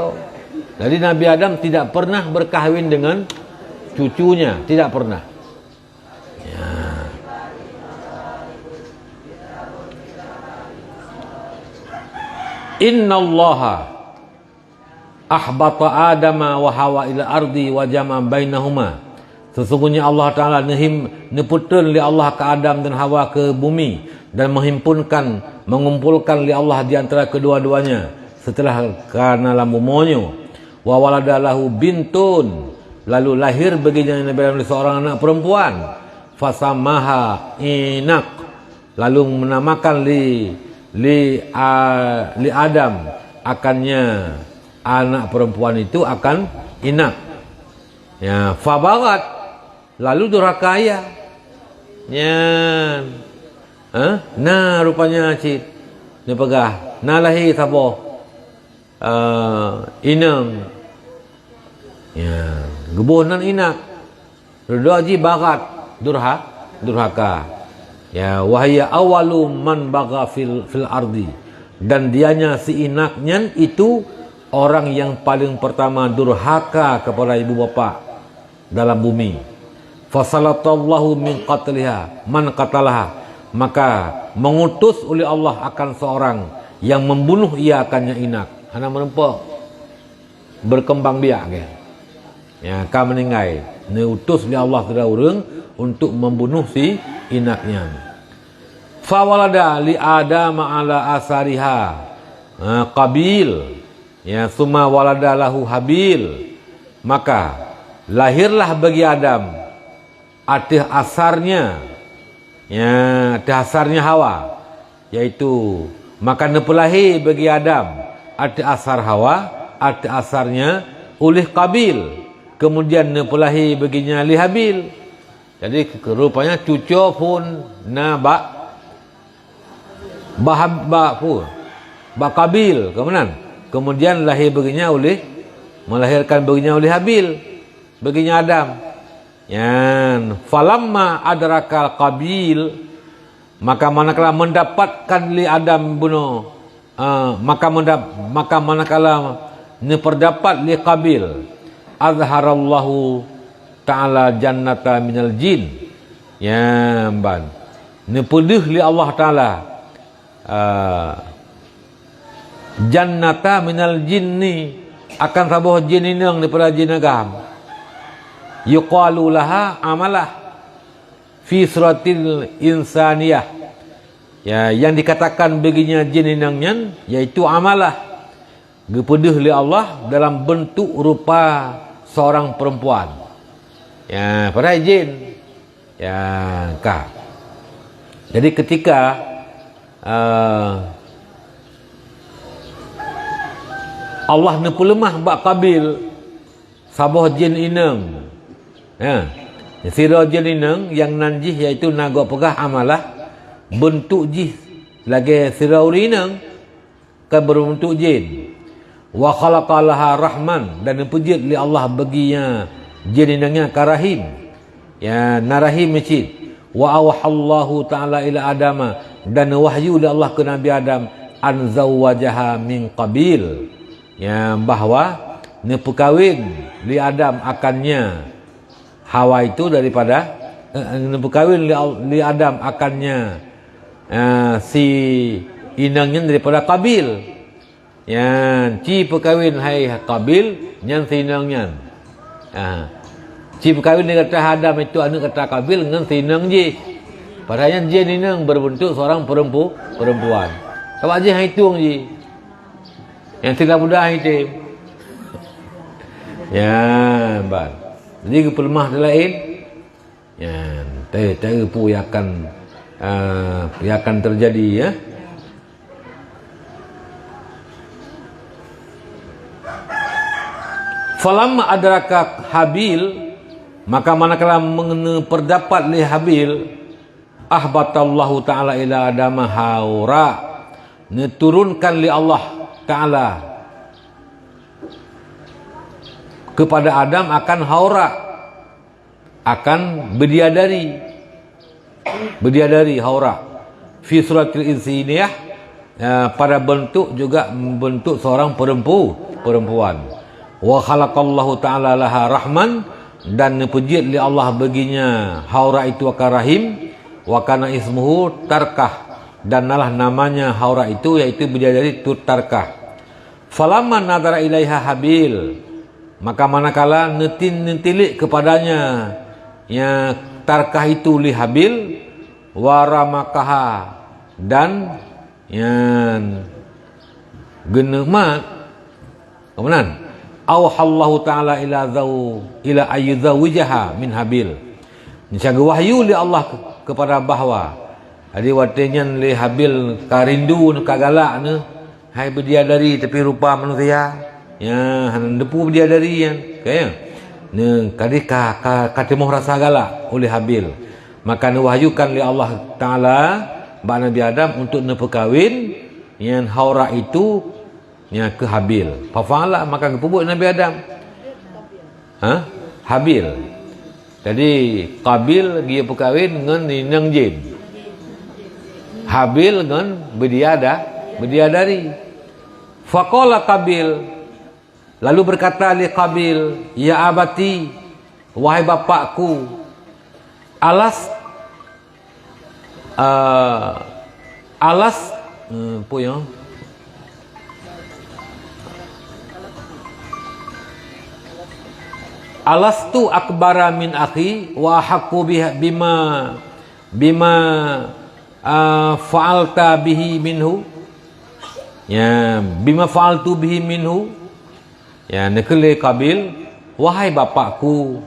Jadi Nabi Adam tidak pernah berkahwin dengan cucunya, tidak pernah. Ya. "Innallaha ahbata Adama wa Hawa ila ardi wa jama'a bainahuma." Sesungguhnya Allah Ta'ala neuhim-, neupeutreun lé Allah keu Adam dan Hawa keu bumi dan menghimpunkan, mengumpulkan lé Allah di antara kedua-duanya setelah ka na lam bumoe nyoe. Wa walada lahu bintun, lalu lahir bagi nyan Nabi Adam seorang anak perempuan. Fasamaha Inak, lalu menamakan li, li, a, li Adam akannya anak perempuan itu akan Inak. Ya, fabagat, lalu durhaka ia. Nyan. Ha? Na rupanya cit. Neupeugah, na lahé saboh, eh, inong. Ya, geuboh nan Inak. Rudok jih bagat, durha-, durhaka. Ya, wahia awalu man baga fil, fil ardi. Dan dianya si Inak nyan itu orang yang paling pertama durhaka kepada ibu bapa dalam bumi. Fasalatallahu min qatliha man qatalaha, maka mengutus oleh Allah akan seorang yang membunuh ia akannya Inak. Hana meureumpok, berkembang biak ke. Ya, ka meninggai. Neutus lé Allah sidroe ureuëng untuk membunuh si Inak nyan. Fawalada li Adam ala asariha, ha, Qabil. Ya, summa walada lahu Habil. Maka lahirlah bagi Adam ateueh asarnya, ya, ateueh asarnya Hawa, yaitu maka neupeulahé bagi Adam ateueh asar Hawa, ateueh asarnya uléh Qabil, kemudian neupeulahé bagi nya lé Habil. Jadi, rupanya cuco phon na bak Bahab-, ba-, pu-, ba Qabil, keumeunang. Kemudian lahé beuginya uléh, melahirkan beuginya uléh Habil, beuginya Adam. Nyan, falamma adrakal Qabil, maka manakala mendapatkan lé Adam bunoe, ah, maka mendap-, maka manakala neupeurdapat lé Qabil, azharallahu ta'ala jannata minal jin. Ya, ban. Neupeudeuh lé Allah Ta'ala, ah, jannata minal jinni, akan saboh jin inong daripada jin agam. Yuqalu laha Amalah fi suratil insaniyah. Ya, yang dikatakan beuginya jin inong nyan, yaitu Amalah. Geupeudeuh lé Allah dalam bentuk rupa seorang perempuan. Ya, padahai jin. Ya, ka. Jadi ketika, eh, Allah neupeuleumah bak Qabil saboh jin inong. Ya. Sidroe jin inong nyang nan jih yaitu na geupeugah Amalah, bentuk jih lagée sidroe ureuëng inong. Kan beureubentuk jin. Wa khalaqa laha rahman, dan neupeujeuet lé Allah beuginya jin inong nyan ka rahim. Ya, na rahim cit. Wa auhallahu ta'ala ila Adama, dan neuwahyu lé Allah keu Nabi Adam, an zawwajaha min Qabil. Ya, bahwa neupeukawen lé Adam akannya Hawa itu daripada, eh, neupeukawen lé Al-, lé Adam akannya, eh, si inong nyan daripada Qabil. Nyan, ci peukawen hai Qabil nyan si inong nyan. Ha. Ci peukawen lé gata Adam itu aneuëk gata Qabil ngon si inong jih. Padahai nyan jin inong berbentuk seorang perempu-, perempuan. Awak jih hai tueng jih. Nyang sila muda item. Ya, ban. Jadi geupeuleumah laén. Ya, tahu, tahu peue yang akan, ah, yang akan terjadi, ya. Falamma adraka Habil, maka manakala mengenai pendapat lé Habil, ahbatallahu ta'ala ila Adama haura, neuturunkan lé Allah Ta'ala kepada Adam akan haura, akan bidadari, bidadari haura, fi suratil insaniyah, ya, pada bentuk juga bentuk seorang perempu-, perempuan. Wa khalaqallahu ta'ala laha rahman, dan neupeujeuet lé Allah beuginya haura itu akan rahim, wa kana ismuhu Tarkah, dan nalah namanya haura itu yaitu bidadari itu Tarkah. Falamma nadhara ilaiha Habil, maka manakala neutin-, neutilik kepadanya Ya, tarkah itu li Habil, wa ramaqaha, dan, yan, geuneumat, kemudian, auhallahu ta'ala ila zau-, ila ayyuzawijaha min Habil. Misal geuwahyu lé Allah ke-, kepada bahwa, jadi watée nyan lé Habil ka rindu, ka galak neu, hai bidadari tapi rupa manusia. Ya, hana neupeu bidadari nyan. Ka, ya? Neu, kadeh ka, ka, ka timoh rasa galak oleh Habil. Maka neuwahyukan lé Allah Taala bak Nabi Adam untuk neupeukawen nyan Haura itu, nyan keu Habil. Fafa'ala, maka geupeubuet Nabi Adam. Ha? Habil. Jadi, Qabil geupeukawen ngon inong jén. Habil ngon bidiada-, bidadari. Faqala Qabil, lalu berkata lé Qabil, "Ya abati, wahai bapakku, alas, eh, alas, eh, apa ya? Alastu akbara min akhi wa ahaqqu biha, bima, bima, ah, fa'alta bihi minhu?" Ya, "bima fa'altu bihi minhu?" Ya, neukheun lé Qabil, "Wahai bapakku,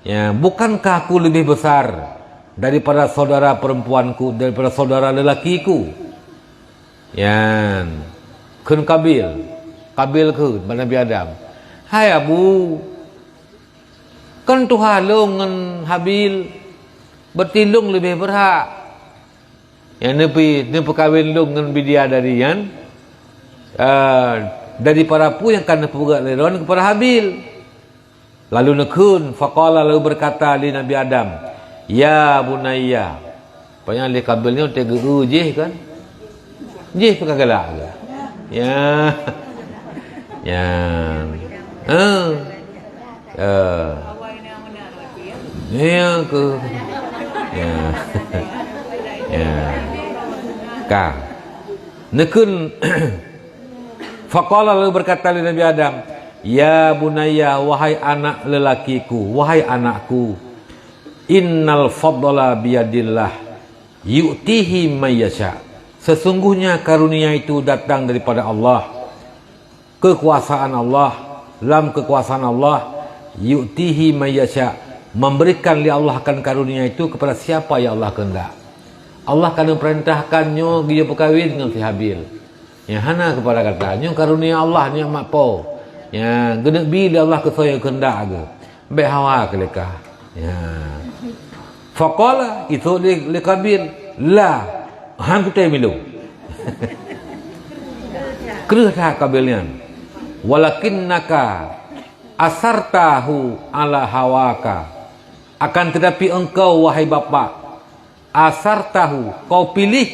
ya, bukankah aku lebih besar daripada saudara perempuanku, daripada saudara lelakiku?" Yan, kheun Qabil, Qabil kheun bak Nabi Adam, "Hai Abu, kan tuha lôn ngon Habil, berarti lôn leubeh beurhak. Nyang neupi-, neupeukawen lôn ngon bidiadari nyan, eh, daripada peue nyang ka neupeugah lé droeneuh keupada Habil." Lalu neukheun, faqala, lalu berkata lé Nabi Adam, "Ya bunayya." Pajan lé Qabil nyoe teuh geu-eu jih kan? Jih pih ka galak geuh. Ya. Ya. Ha. Ya. Ya ke. Ya. Ya. Ka. Neukheun, faqala, lalu berkata lé Nabi Adam, "Ya bunayya, wahai anak lelakiku, wahai anakku, innal fadla biyadillah, yu'tihi may yasha." Sesungguhnya karunia itu datang daripada Allah. Kekuasaan Allah, lam kekuasaan Allah, yu'tihi may yasha, memberikan lé Allah akan karunia itu kepada siapa yang Allah kehendak. Allah ka neupeurintahkan nyoe geuyue peukawen ngon si Habil. Nyang hana keupada gata, nyoe karunia Allah, nikmat Po. Nyang geuneuk bi lé Allah keu soe nyang kehendak geuh. Bék hawa keu lé kah. Ya. Faqala, isôk lé, lé Qabil, "La, han kutem ilôn." Kreueh that Qabil nyan. "Walakinnaka asartahu ala hawaka." Akan tetapi engkau, wahai bapak, asartahu, kau pilih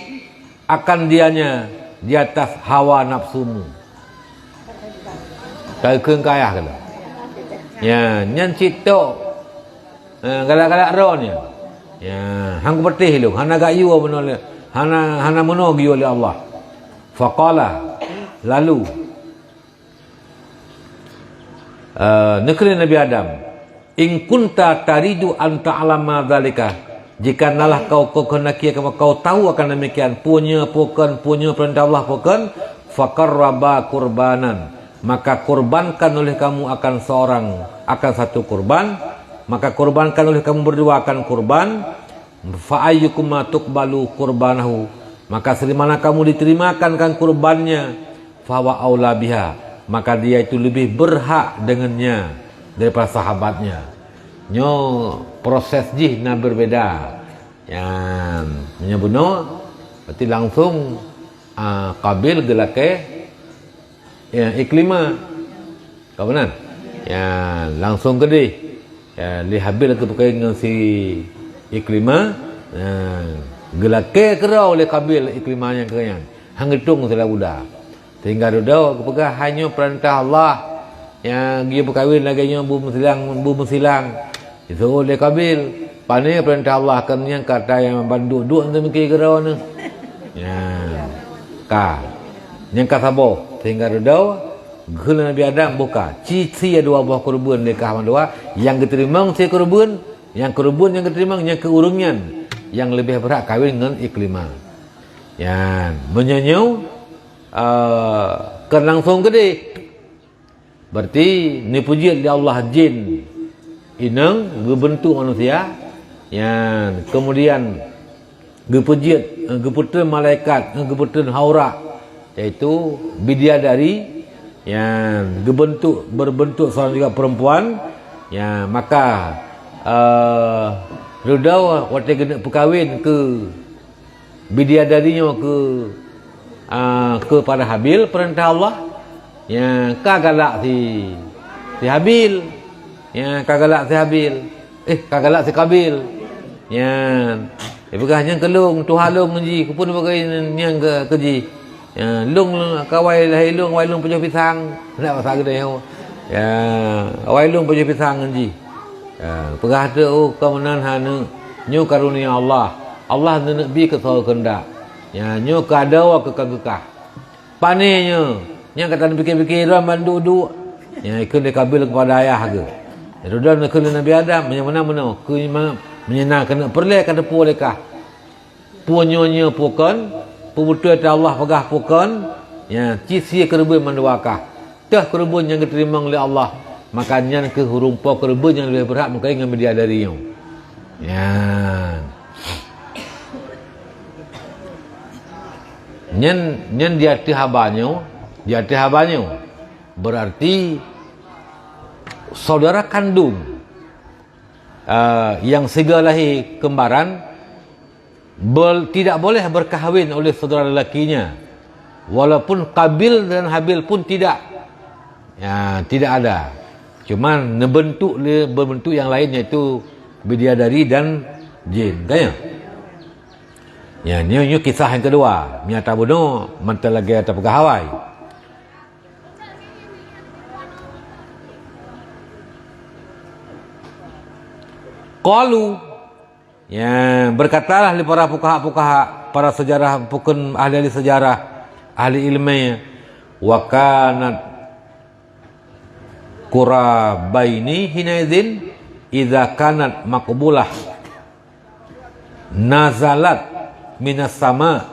akan dianya di atas hawa nafsumu. Takheun keu ayah keunoe. Ya, nyan cit tok, eh, galak-galak droe nyan. Ya, han kupatéh lôn, hana geuyue meunoe lé, hana, hana meunoe geuyue lé Allah. Faqala, lalu, eh, neukheun lé Nabi Adam, "In kunta taridu an ta'lama dzalika," jika nalah kau, kau kehendaki, kau tahu akan demikian, peue nyoe, peue kon, peue nyoe peurintah Allah, peue kon, "faqarraba qurbanan," maka kurbankan oleh kamu akan seorang, akan satu kurban, maka kurbankan oleh kamu berdua akan kurban, "fa ayyukuma tuqbalu qurbanahu," maka serimana kamu diterimakan kan kurbannya, "fahuwa aula biha," maka dia itu lebih berhak dengannya daripada sahabatnya. Nyoe proses jih na berbeda. Nyan, meunyoe bunoe, berarti langsung, ah, Qabil geulakée, ya, Ikrimah. Ka meunan? Ya, langsung keudeh. Ya, lé Habil geupeukawen ngon si Ikrimah. Ya, geulakée keudroe lé Qabil Ikrimah nyang keu nyan. Han geutueng sidroe buda. Sehingga dudoe geupeugah, "Hai nyoe peurintah Allah, nyang geupeukawen lagée nyoe bu meusilang, bu meusilang." Jiseuôt lé Qabil, "Pane peurintah Allah keu nyan, kata nyang ban duek-duek teumiké keudroe nyoe?" Nyan ka. Nyang ka saboh, sehingga dudoe geukheun lé Nabi Adam boh ka. Ci sie dua boh keureubeuen lé kah mandua, nyang geuteurimong sie keureubeuen, Nyang keureubeuen nyang geuteurimong nyang keu ureuëng nyan nyang leubeh brat kawin ngon Ikrimah. Nyan, meunyoe nyoe, eh, kon langsong keudeh. Berarti neupeujeuet lé Allah jin inong geubeuntuk manusia, nyan keumudian geupeujeuet, eh, geupeutreun malaikat, eh, geupeutreun Aura, yaitu bidadari, nyan geubeuntuk, berbentuk seorang juga perempuan, nyan maka, eh, Ridho watée geuneuk peukawen keu bidadari nyoe keu, ah, keupada Habil peurintah Allah, nyan ka galak si, si Habil, nyan ka galak si Habil, eh, ka galak si Kabil, nyan dipeugah nyan keu lôn, tuha lôn ngon jih, keupeue bagaih nyan keu, keu jih. Ya, lôn, lôn, kawai lahé lôn, awai lôn pajoh pisang. Nak masa geude nyoe. Ya, awai lôn pajoh pisang ngon jih. Ya, peugah teuk, "Oh, kamoe nan hana. Nyoe karunia Allah. Allah neuneuk bi keu soe keuheundak. Ya, nyoe kado keu ka geukah." Pane nyoe, nyang ka tan pike-pike droe mandum duek. Ya, ikheun lé Kabil keupada ayah geuh. Droe neukheun lé Nabi Adam, meunyoe meunan meunoe, keu ma-, meunyoe na keuneuk peureulée ka teupeu lé kah. Peue nyoe nyoe peue kon, peubeutôi teuh Allah peugah peue kon, nyan cit sie keureubeuen mandua kah. Teuh keureubeuen nyang geuteurimong lé Allah, maka nyan kheueh ureuëng po keureubeuen nyang leubeh beurhak meukawen ngon bidadari nyoe. Nyan. Nyan, nyan di ateueh haba nyoe, di ateueh haba nyoe. Berarti saudara kandung, ah, nyang sigoe lahé keumbaran, bol-, tidak boleh berkahwin oleh saudara lelakinya, walaupun Kabil dan Habil pun tidak. Ya, tidak ada. Cuman neubentuk le-, berbentuk yang lain, yaitu bidadari dan jin. Kan ya? Ya, nyoe, nyoe kisah yang kedua. Nyata bunoe mantong lagée tapeugah awai. Qalu, ya, berkatalah lé para fuqaha-fuqaha, para sejarah, bukan ahli-ahli sejarah, ahli ilmu, "Wa kanat qurabaini hinaidzin idza kanat maqbulah nazalat minas sama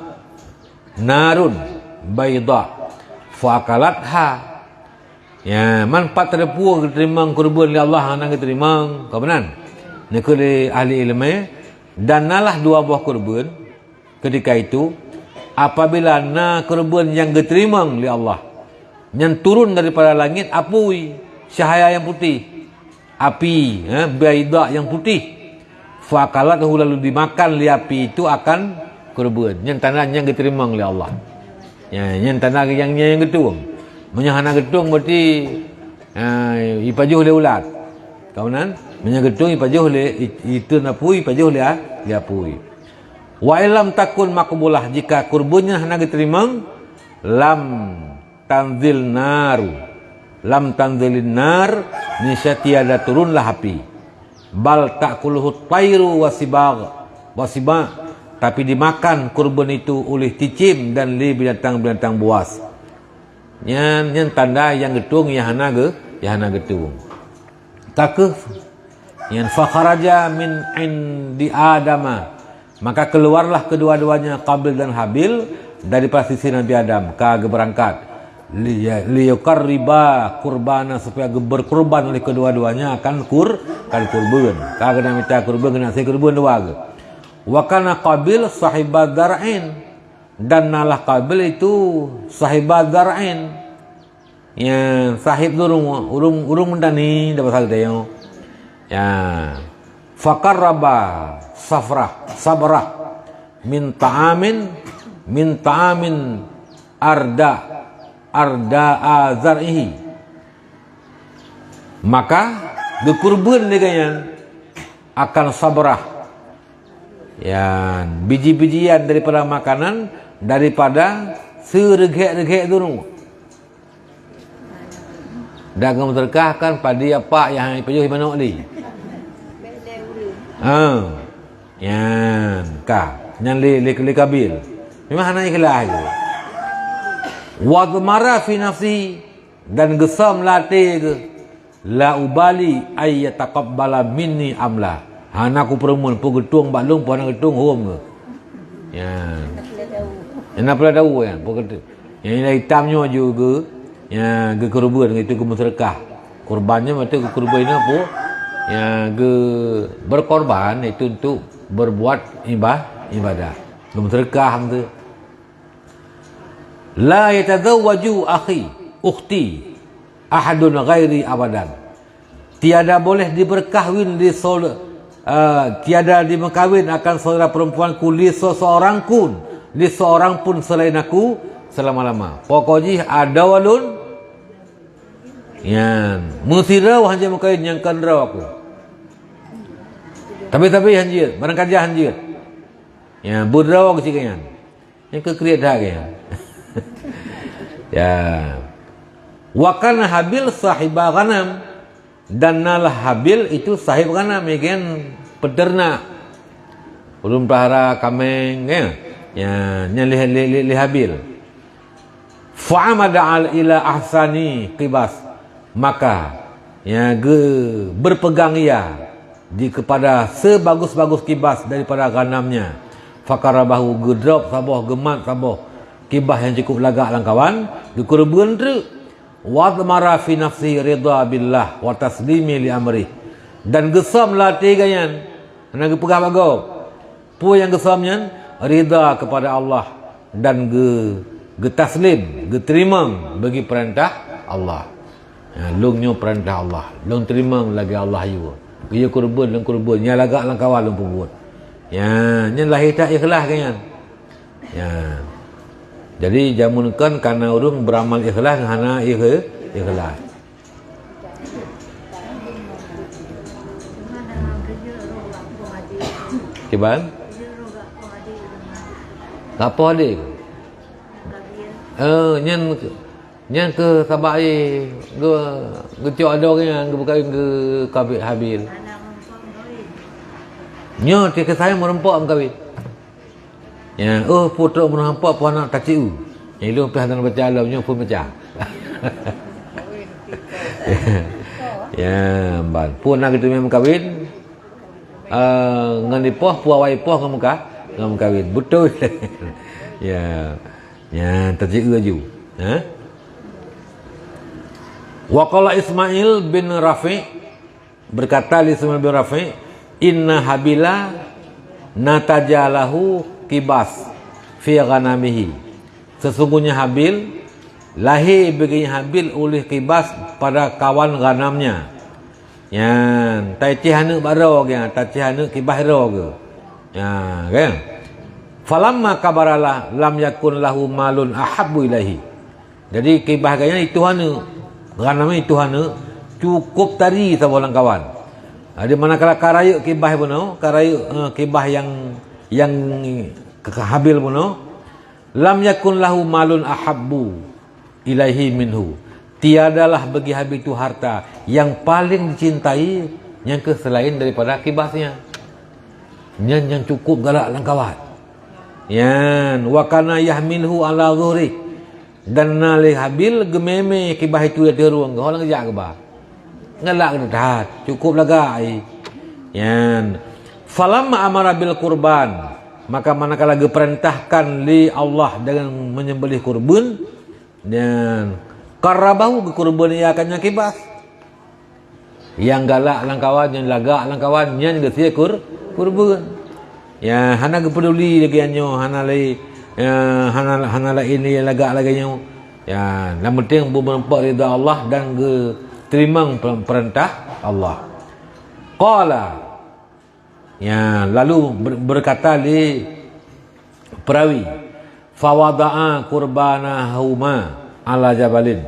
narun baidha fa akalatha." Ya, man pat teupeu geuteurimong keureubeuen lé Allah hana geuteurimong, ka meunan. Neukheun lé ahli ileumé, dan nalah dua boh keureubeuen ketika itu, apabila na keureubeuen nyang geuteurimong lé Allah, nyan turun daripada langét apui, cahaya nyang putéh, api, eh, baidha nyang putéh. Fa akalathu, lalu dimakan lé api itu akan keureubeuen. Nyan tanda nyang geuteurimong lé Allah. Ya, nyan tanda nyang, nyang geutueng. Meunyoe hana geutueng berarti, ah, ipajoh lé ulat. Ka meunan, meunyoe geutueng ipajoh lé, i-, iteun apui, ipajoh lé a-, lé apui. Wa illam takun maqbulah, jika keureubeuen nyan hana geuteurimong, lam tanzil naru. Lam tanzilin nar, niscaya tiada turunlah api. Bal ta'kuluhu tairu wasibag, wasiba, tapi dimakan keureubeuen itu oleh cicém dan lé binatang-binatang buas. Nyan, nyan tanda nyang geutueng nyang hana geu-, nyang hana geutueng. Takeuh nyan, "Fakharaja min indi Adama," maka keluarlah kedua-duanya, Qabil dan Habil, daripada sisi Nabi Adam, ka geubeurangkat. Liya-, liyuqarriba qurbana, supaya geu-, berkurban oleh kedua-duanya akan kur-, akan keureubeuen. Ka geunak mita keureubeuen, geunak sie keureubeuen dua geuh. Wa kana Qabil sahiba zar'in, dan nalah Qabil itu sahiba zar'in. Ya, sahib tu ureuëng, ureuëng, ureuëng meutani, dah pasal tayong. Ya. Faqarraba safrah, sabrah min ta'amin, min ta'amin arda, arda azarihi. Maka geukeureubeuen lé gobnyan akan sabrah. Ya, biji-bijian daripada makanan, daripada seureugek-reugek dulu. Dagang meuteureukah kan padi apak nyang ipajoh manok li. Ha. Nyan ka. Nyan lé, lé, lé Kabil. Memang hana ikhlas je. Wa mara fi nafsi, dan geusam lam até geuh, "La ubali ay yataqabbala minni amla." Hana kupeurumeun, peue geutueng bak lôn, peue hana geutueng hom geuh. Ya. Nyang na peue tahu ya, peue geutueng. Nyang itam nyoe ju geu, ya, geukeureubeuen, itu geumeuseudeukah. Kurban nyoe maksud geukeureubeuen nyoe peue? Ya, geu berkorban itu untuk berbuat iba-, ibadah. Geumeuseudeukah tu. La yatazawwaju akhi, ukhti, ahadun ghairi abadan. Tiada boleh diberkahwin di sol-, eh, tiada dimekawin akan saudara perempuanku li seseorang pun, li seorang pun selain aku selama-lama. Pokok jih adoe lôn, nyan, meusidroe hanjeuet meukawen nyang kon droe aku. Tapi-tapi hanjeuet, barangkaja hanjeuet. Ya, beudroe keu si nyan. Nyang keu kriet that gaya. Ya. Wa kana Habil sahiba ghanam. Dan nalah Habil itu sahib ghanam, ya kan? Peternak. Ulôn pelihara kameng, ya. Ya, nyan lé, lé, lé, lé Habil. Fa'amada al ila ahsani qibas. Maka, ya, ge-, berpegang ia di kepada sebagus-bagus kibas daripada ghanamnya. Fakarabahu, geudrop saboh, geumat saboh kibas nyang cukup lagak lam kawan, geukeureubeuen treuk. Wadmara fi nafsihi ridha billah wa taslimi li amrih. Dan geusöm lam até geuh nyan, hana geupeugah bak gob. Peue nyang geusöm nyan? Ridha kepada Allah dan geu-, geutaslim, geuteurimong bagi peurintah Allah. Ya, lôn nyoe peurintah Allah. Lôn teurimong lagèe Allah yue. Geuyue keureubeuen, lôn keureubeuen. Nyang lagak lam kawan lôn peubuet. Ya, nyan lahé that ikhlas geuh nyan. Ya. Jadi, jameun kon kana ureueng beuramal ikhlas ngon hana ikh-, ikhlas. Kiban? Ka poh adé. Eh, nyan, nyan keuh sabab ai geu-, geucok adoe nyan geumeukawen keu Kabi-, Habil. Nyoe ti keusai meureumpok meukawin. Ya, oh, putroe meureumpok pih hana taciu. Ilôn pih hana baca lom nyoe pun baca. Ya, ban. Pun na geuteumé meukawin, eh, ngon ipoh, pue awai ipoh ngon meuka-, ngon meukawin. Beutôi. Ya. Ya, taciu laju. Ha? Wa qala Ismail bin Rafi', berkata Ismail bin Rafi', "Inna Habila nataja lahu kibas fi ghanamihi." Sesungguhnya Habil, lahé bagi Habil oleh kibas pada kawan ghanamnya. Nyan, tacéh aneuk bak droe geuh, tacéh aneuk kibas droe geuh. Ya, kan? Falamma kabara la-, lam yakun lahu malun ahabbu ilaihi. Jadi, kibas geuh nyan itu aneuk, ghanam itu aneuk, cukup tari saboh lam kawan. Jadi, manakala ka rayeuk kibas bunoe, ka rayeuk, eh, kibas nyang, nyang ke-, Habil bunoe, lam yakun lahu malun ahabbu ilaihi minhu. Tiadalah bagi Habil itu harta yang paling dicintai nyang keuh selain daripada kibas nyan. Nyan nyang cukup galak lam kawan. Nyan, wa kana yahmiluhu ala zuhri. Dan na lé Habil geumé-mé kibas itu di ateueh rueng geuh, lam geujak geuba. Galak geuh that, cukup lagak ai. Nyan. Falamma amara bil qurban, maka manakala geupeurintahkan lé Allah dengan menyembelih kurban, nyan, qarrabahu, geukurban ia akan nyang kibas. Nyang galak lam kawan, nyang lagak lam kawan, nyan geusie kur-, kurban. Ya, hana geupeuduli lagèe nyoe, hana lé, ya, hana, hana laén lé lagak lagèe nyoe. Ya, nyang penting beumeureumpok ridha Allah dan geuteurimong pe-, peurintah Allah. Qala, ya, lalu ber-, berkata lé perawi, "Fawada'a qurbanahuma ala jabalin."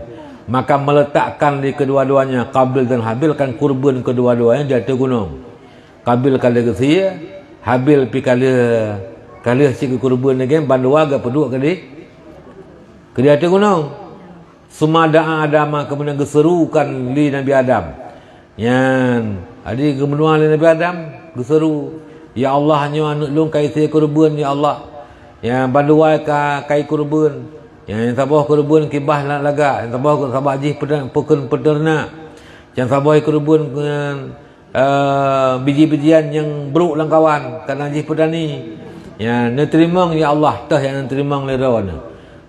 Maka meletakkan lé kedua-duanya, Qabil dan Habil, kan kurban kedua-duanya di ateueh gunong. Qabil ka lheueh geusie, Habil pih ka lheueh, ka lheueh cit geukurban lagèe, bandua geupeuduek keudeh, keudeh ateueh gunong. Summa da'a Adama, keumudian geuserukan lé Nabi Adam. Nyan, jadi geumeudoa lé Nabi Adam, geuseru, "Ya Allah, nyoe aneuk lôn ka isie keureubeuen, ya Allah. Ya, bandua ka, ka ikeureubeuen. Ya, nyang saboh keureubeuen kibah la-, lagak, nyang saboh sabab jih peude-, peukeun-, peuteurenak. Nyang saboh ikeureubeuen ngon eh, biji-bijian nyang brok lam kawan, karena jih peutani. Ya, neuteurimong, ya Allah, teuh nyang neuteurimong lé droeneuh.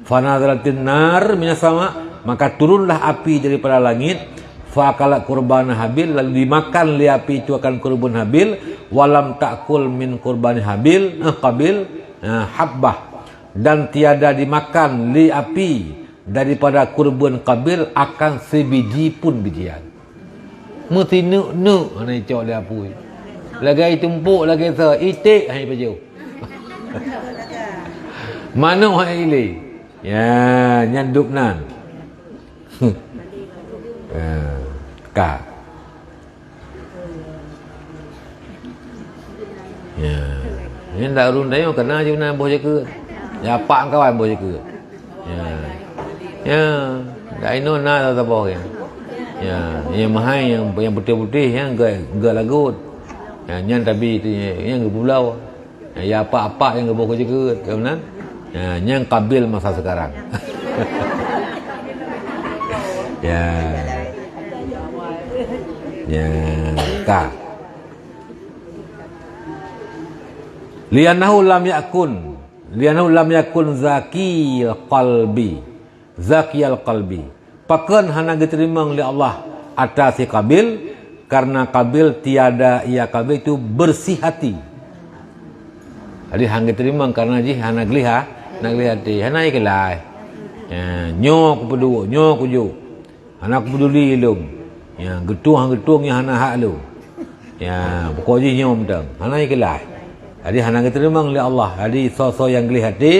Fanazalatin nar minas sama, maka turunlah api daripada langit, faakalat qurbana Habil, lalu dimakan lé api itu akan kurban Habil, walam takul min qurbani Habil, eh, Qabil, eh, habbah, dan tiada dimakan lé api daripada kurban Qabil akan sibiji pun bijian. Meusineuk-neuk hana icok lé apui. Lagèe tumpok, lagèe sa, iték hana ipajoh. Manok hana ilé. Ya, nyan dub nan. Ya, ka. Ya. Nyan dak ureueng tanyoe keunan jih meunan boh jakeuet. Ya, apak kawan boh jakeuet. Ya. Ya. Dak inoe na saboh ya. Ya, nyang meuhai nyang, nyang putéh-putéh nyan geu-, geulagot. Ya, nyan tabi tu nyan geupubloe. Ya, ya apak-apak nyang geuboh keu jakeuet, ka meunan? Ya, nyan Qabil masa sekarang. Ya. Ya, ka. Li'annahu lam yakun, li'annahu lam yakun zakiyal qalbi, zakiyal qalbi. Pakon hana geuteurimong lé Allah ata si Qabil? Karena Qabil tiada, ia Qabil itu bersih hati. Jadi hana geuteurimong karena jih hana geuliha, hana geuliha até, hana ikhlaih. Ya, nyoe kupeuduek, nyoe kujok. Hana kupeduli lôn. Ya, geutueng-geutueng nyang hana hak lôn. Ya, pokok jih nyoe mantong. Hana ikhlaih. Jadi hana geuteurimong lé Allah. Jadi soe-soe nyang gleh até,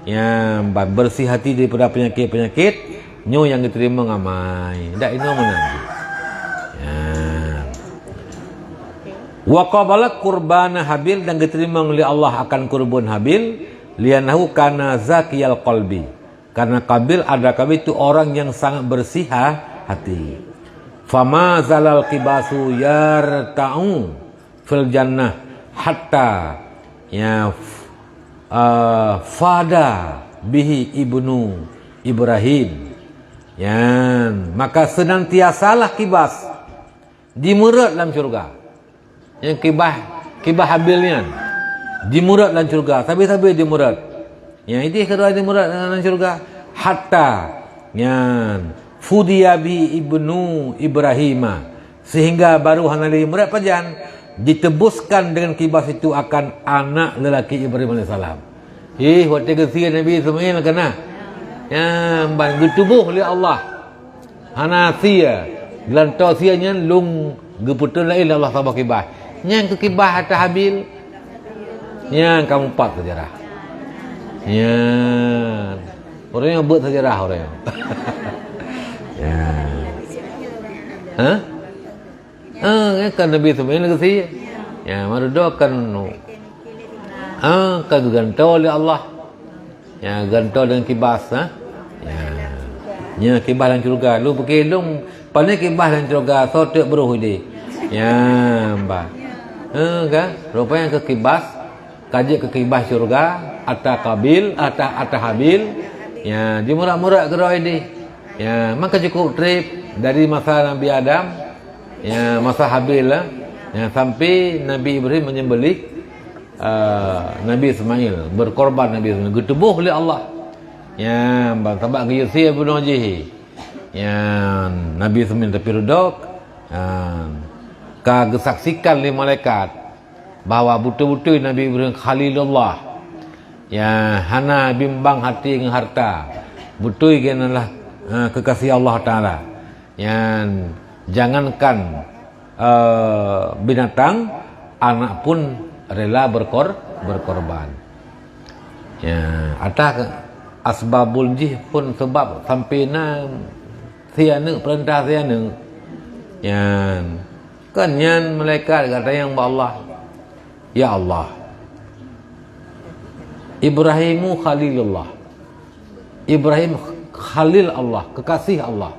nyang ban beureuséh até daripada peunyakét-peunyakét, nyoe nyang geuteurimong amai. Dak inoe meunan. Ya. Wa qabala qurbana Habil, dan geuteurimong lé Allah akan kurban Habil, li'annahu kana zakiyal qalbi. Karena Qabil, ada Qabil itu orang yang sangat bersih ha-, hati. Fama zalal kibasu yarta'u fil jannah hatta ya f-, eh, fada bihi ibnu Ibrahim. Ya, maka senantiasalah kibas jimeurot lam syurga. Nyang kibah, kibah Habil nyan jimeurot lam syurga, sabe-sabe jimeurot. Nyang idéh keudroe jimeurot lam syurga, hatta nyan fudiya bi ibnu Ibrahima, sehingga baru hana lé jimeurot pajan, ditebuskan dengan kibas itu akan anak lelaki Ibrahim alaihissalam. Ih, watée geusie Nabi Ismail kana. Nyan ban geutuboh lé Allah. Hana sie, geulantoe sie nyan lôn geupeutrön laén lé Allah saboh kibah. Nyan keu kibah ata Habil. Nyan ka mupat seujarah. Nyan. Ureuëng nyang beuet seujarah ureuëng nyan. Nyan. Hah? Ah, kan Nabi Ismail geusie. Ya, meurudoe kan, ah, ka geugantoe lé Allah. Ya, gantoe deungon kibas, ha? Ya. Nyan kibas lam syeuruga. Lôn pike lôn, pane kibas lam syeuruga, soe teuk beuroh idéh. Ya, bah. Ha, kan? Rupanya keu kibas, ka jeuet keu kibas syeuruga, ata Qabil, ata, ata Habil. Ya, jimurat-murat keudroe idéh. Ya, maka cukup treb dari masa Nabi Adam, ya, masa Habil lah. Ya, sampai Nabi Ibrahim menyembelih, eh, Nabi Ismail, berkorban Nabi Ismail, geutuboh lé Allah. Ya, ban sabab geuyue sie bunoe jih. Ya, Nabi Ismail tapi reudok, ya, ka geusaksikan lé malaikat bahwa beutôi-beutôi Nabi Ibrahim Khalilullah. Ya, hana bimbang hati ngon harta. Beutôi geuh adalah, eh, kekasih Allah Taala. Nyan, jangankan, eh, binatang, anak pun rela berkor-, berkorban. Ya, atas asbabul jih pun sebab sampai na sie aneuk, peurintah sie aneuk. Nyan, kan nyan malaikat geutanyong bak Allah, "Ya Allah, Ibrahimu Khalilullah." Ibrahim khalil Allah, kekasih Allah.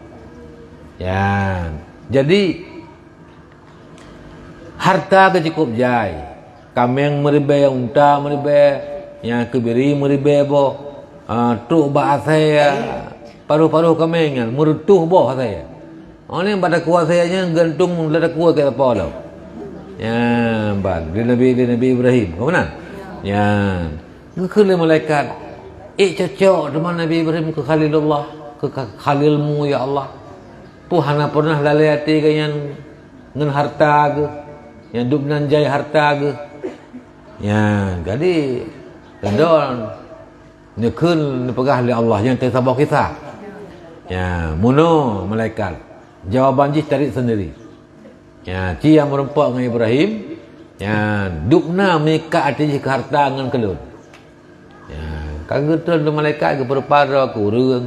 Ya. Jadi, harta ka cukup jai. Kaméng meuribèe, unta meuribèe, nyang keubiri meuribèe boh. Ah, trok bak asèe, paruh-paruh kaméng nyan, meureutôh boh asèe. Oleh bak takue asèe nyan, gantung lam takue keu sapo lom. Ya, ban. Di Nabi, di Nabi Ibrahim. Apa meunan? Ya. Geukheun lé malaikat, "Eh, cocok teuma Nabi Ibrahim keu Khalilullah, keu ka-, Khalilmu, ya Allah. Peue hana pernah lalé até geuh nyan ngon harta geuh, nyang dub nan jai harta geuh." Ya, jadi, keudroe neukheun neupeugah lé Allah nyang teusaboh kisah. Ya, meunoe malaikat. Jawaban jih cari sendiri. Ya, ci nyang meurumpok ngon Ibrahim, ya, dub na meuikat até jih keu harta ngon keu lôn. Ya, ka geutrön lé malaikat geupeurupa droe keu ureuëng.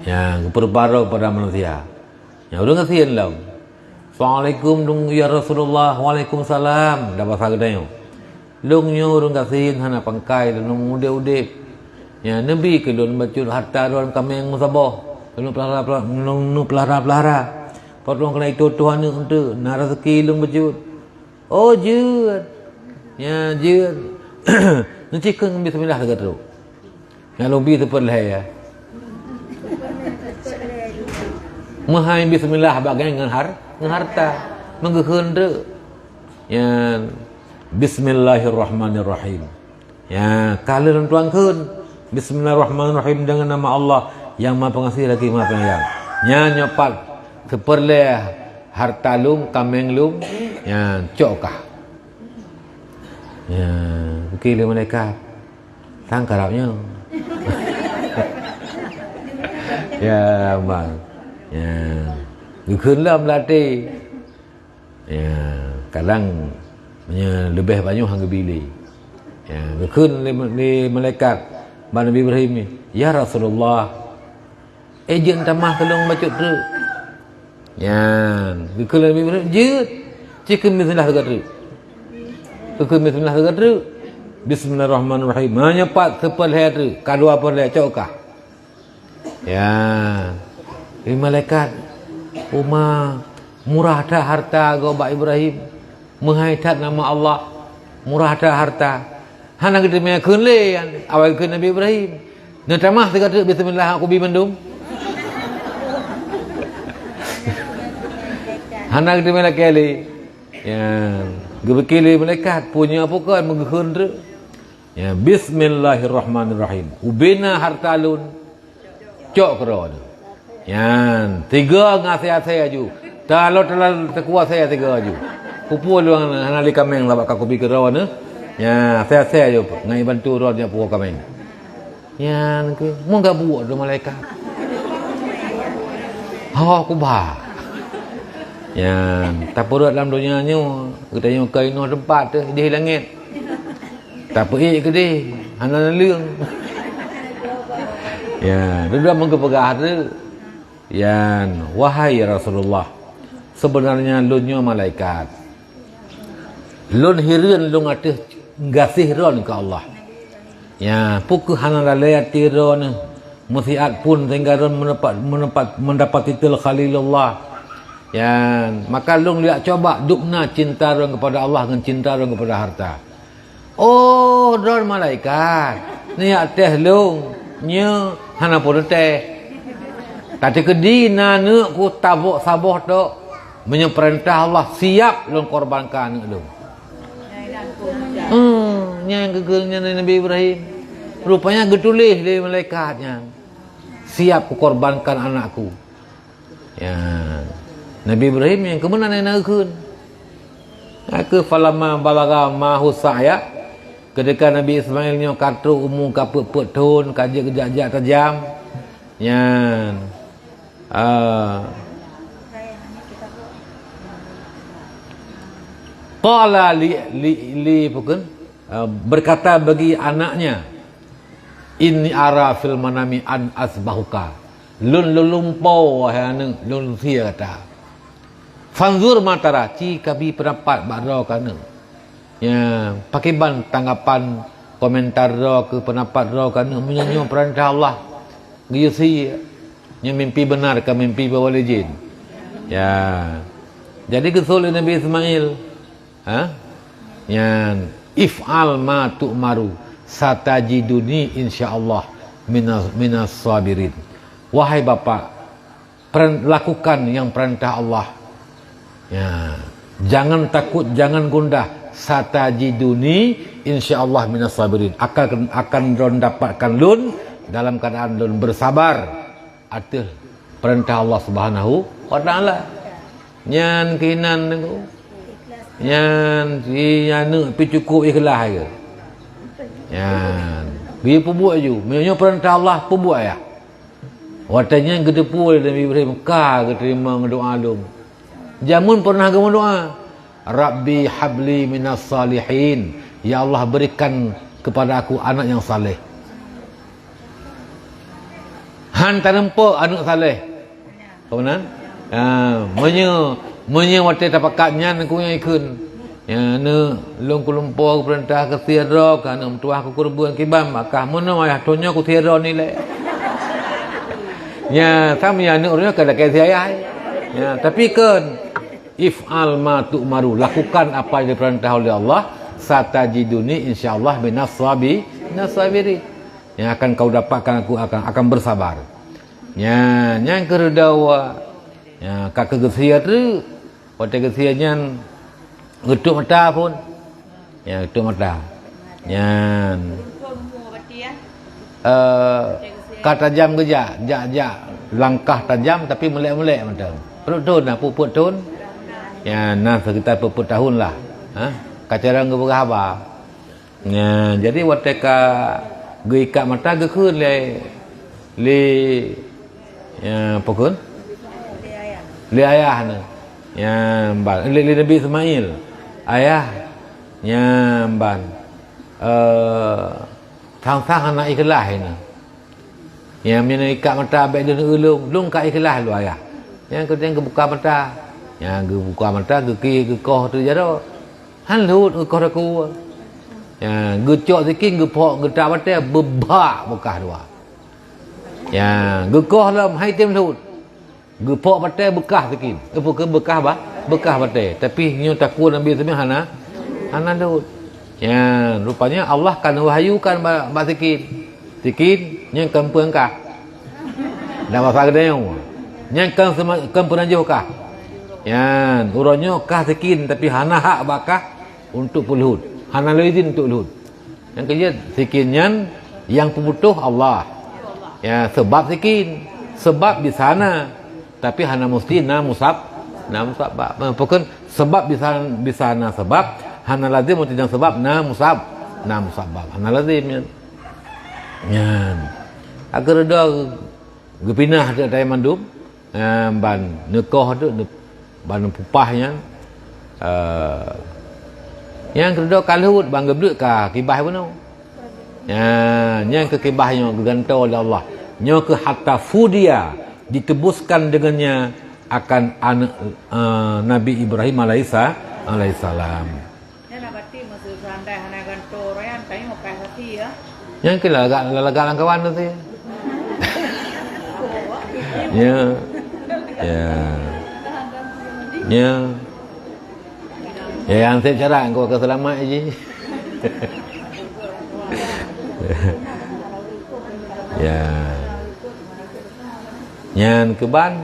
Ya, geupeurupa droe keupada manusia. Ya, ureuëng gasien lom. "Assalamualaikum, ya Rasulullah." "Waalaikumsalam." Dah basa geutanyoe. "Lôn nyoe ureuëng gasien hana pangkai, lôn udeb-udeb. Ya, neubi keu lôn bacut harta droen kaméng meusaboh. Lôn peulara-peulara, lôn peulara-peulara. Pot lôn keuneuk itoh-toh aneuëk eunteuk, na raseuki lôn bacut." "Oh, jeuet." Ya, jeuet. Neuci kheun bismillah lagée trok. Nyang lôn bi teupeu lhée, ya. Meuhai bismillah bak geng ngon har-, ngon harta. Meugeukheun teuk. Ya, bismillahirrahmanirrahim. Ya, ka lheueh lôn tuan kheun. Bismillahirrahmanirrahim, dengan nama Allah yang Maha Pengasih lagi Maha Penyayang. Nyan nyoe pat teupeu lhée harta lôn, kaméng lôn, ya, cok kah. Ya, bukée lé malaikat. Sang karab nyoe. Ya, bang. Ya. Geukheun lom lam até. Ya, kadang meunyoe leubeh banyoe han geubi lé. Ya, geukheun lé, lé malaikat bak Nabi Ibrahim, "Ya Rasulullah, eh, jeuet tamah keu lôn bacut treuk." Nyan, geukheun lé Nabi Ibrahim, "Jeuet, ci kheun bismillah sigoe treuk." Geukheun bismillah sigoe treuk. Bismillahirrahmanirrahim. Meunyoe pat teupeu lhée treuk, ka dua peureulée, cok kah. Ya, di malaikat, "Uma, murah that harta gob bak Ibrahim. Meuhai that nama Allah, murah that harta." Hana geuteumé kheun lé, awai kheun Nabi Ibrahim. Neutamah sigoe treuk bismillah, aku bi mandum. Hana geuteumé lakée lé. Ya, geupike lé malaikat, punya apa kan meugeukheun treuk. Ya, bismillahirrahmanirrahim. Ubena harta lôn. Cok keudroe nyoe. Nyan, tiga ngon asai-asai aju. Talo-talo teukuasai tiga aju. Kupu luang hana lé kaméng sabab ka kubi keudroe nyoe. Nyan, asai-asai aju. Ngai bantu droe nyoe puwoe kaméng. Nyan keuh, mun gabuek dua malaikat. Ho kuba. Nyan, tapeureuet lam donya nyoe, geutanyoe ka inoe teumpat teuh, ideh langét. Tapeuék keudeh, hana naleueng. Ya, dudoe meugeupeugaha treuk. Yan, wahai Rasulullah, sebenarnya lôn nyoe malaikat. Lôn hireuen lôn ateueh gaséh droen keu Allah. Ya, peu kheueh hana lalée até droeneuh, meusiat phon sehingga droen meunepat, meunepat, mendapati teul Khalilullah. Yan, maka lôn liak coba dubna cinta droen kepada Allah ngon cinta droen kepada harta. Oh, droen malaikat, neujak teh lôn, nyoe hana peue teuntée. Tateukeudi na aneuëk ku tabok saboh tok, meunyoe peurintah Allah siap lôn korbankan aneuëk lôn. Hmm, nyang geukheun nyan Nabi Ibrahim. Rupanya geutuléh lé malaikat nyan, "Siap kukorbankan anakku." Ya. Nabi Ibrahim nyang keumeunan nyang na geukheun. Aku falamma balagha ma'ahu sa'ya, ketika Nabi Ismail nyoe ka trok umu ka peuet-peuet thon, ka jeuet geujak-jak tajam. Nyan. Ah. Qala li, li, li, apa kheun? Ah, berkata bagi anaknya, "Inni ara fil manami an asbahuka." Lôn, lôn lumpo, wahai aneuëk, lôn sie gata. "Fanzur ma tara," ci kabi peundapat bak droe keuh aneuëk. Ya, pakriban tanggapan, komentar droe keuh, peundapat droe keuh aneuëk, meunyoe nyoe peurintah Allah, geuyue sie, nyoe mimpi beunar ka mimpi bak wali jin. Ya. Jadi geuseuôt lé Nabi Ismail. Ha? Nyan, "If'al ma tu'maru, satajiduni insyaallah minas, minas sabirin." Wahai bapak, peran-, lakukan yang perintah Allah. Ya. Jangan takut, jangan gundah. Satajiduni insyaallah minas sabirin. Akan, akan lôn dapatkan lôn dalam keadaan lôn bersabar ateueh peurintah Allah Subhanahu wa Taala. Nyan keunan tu. Nyan si aneuk pi cukup ikhlas ke? Nyan. Geuyue peubuet ju. Meunyoe peurintah Allah, peubuet ya. Watée nyan geuteupeue lé Nabi Ibrahim ka geuteurimong doa lôn. Jameun pernah geumeudoa, "Rabbi habli minas salihin." Ya Allah, berikan kepada aku anak yang saleh. Han tareumpok aneuk saleh. Ka meunan? Ha, meunyoe, meunyoe watée tapakat nyan, ku nyang ikheun. Ya, aneuk lôn kulumpo geupeurintah keu sie droe, ka aneuk meutuwah ku keureubeuen kiban, maka meunoe ayah, tanyoe ku sie droe nilai. Ya, sama ya aneuk ureueng nyoe ka lakée sie ayah. Ya, tapi kon, "If'al ma tu'maru," lakukan apa yang diperintah oleh Allah, "satajiduni insyaallah minas sabi-, minas sabirin." Yang akan kau dapatkan aku akan, akan bersabar. Nyan, nyan keuh reudoa. Nyan, ka keu geusie treuk. Watée geusie nyan, geutuek mata phon. Nyan, geutuek mata. Nyan. Eh, ka tajam geujak, jak-jak. Langkah tajam tapi meulek-meulek mantong. Peuet thon, nah, peuet thon. Nyan, nah, sekitar peuet tahun lah. Ha? Ka carông geupeugah haba. Nyan, jadi watée ka geuikat mata geukheun lé, lé, ya, apa kheun? Lé ayah nyan. Nyan ban, lé, lé Nabi Ismail. Ayah, nyan ban. Eh, sang-sang hana ikhlas nyan. Nyang meunyoe ikat mata bék lôn eu lôn, lôn ka ikhlas lôn ayah. Nyang keudeh geubuka mata. Nyang geubuka mata, geuki geukoh teuh jaroe. Han lheueh geukoh takue. Nyang geucok sikin, geuphok geutak batée, beubak beukah dua. Nyang geukoh lom hai tem lheueh. Geuphok batée beukah sikin. Eh, bukan beukah ba-, beukah batée. Tapi nyoe takue Nabi Ismail hana, hana lheueh. Nyan, rupanya Allah ka neuwahyukan ba-, bak sikin. Sikin, nyan kon peue kah. Dak basa geutanyoe. Nyan kon seuma-, kon peunajoh kah. Nyan, uroe nyoe kah sikin, tapi hana hak bak kah untuk peulheueh. Hana lé izin untuk lheueh. Nyang keujeuet, sikin nyan nyang peubutoh Allah. Ya, sebab sikin. Sebab di sana. Tapi hana musti na musab-, na musabab. Eh, pokon sebab bisa, bisa na sebab, hana lazim meusidang sebab na musab-, na musabab. Hana lazim nyan. Nyan. Akhé reudoe geupinah teuh mandum, eh, ban neukoh teuh, neu-, ban neupupah nyan. Eh, nyang keudua ka lheueh ban geubleuk ka kibah bunoe. Ya, nyang keu kibah nyoe geugantoe lé Allah. Nyoe keu hatta fudia ditebuskan dengannya akan aneuk, eh, Nabi Ibrahim alaihisa-, alaihissalam. Dan abati meusu seurandai hana gantoe royan, kami mau kai sapi ya. Nyang keu lagak, lagak lam kawan tu. Ya. Ya. Ya. Ya, yang sép syarat engkau akan selamat ji. Ya. Nyan keuban.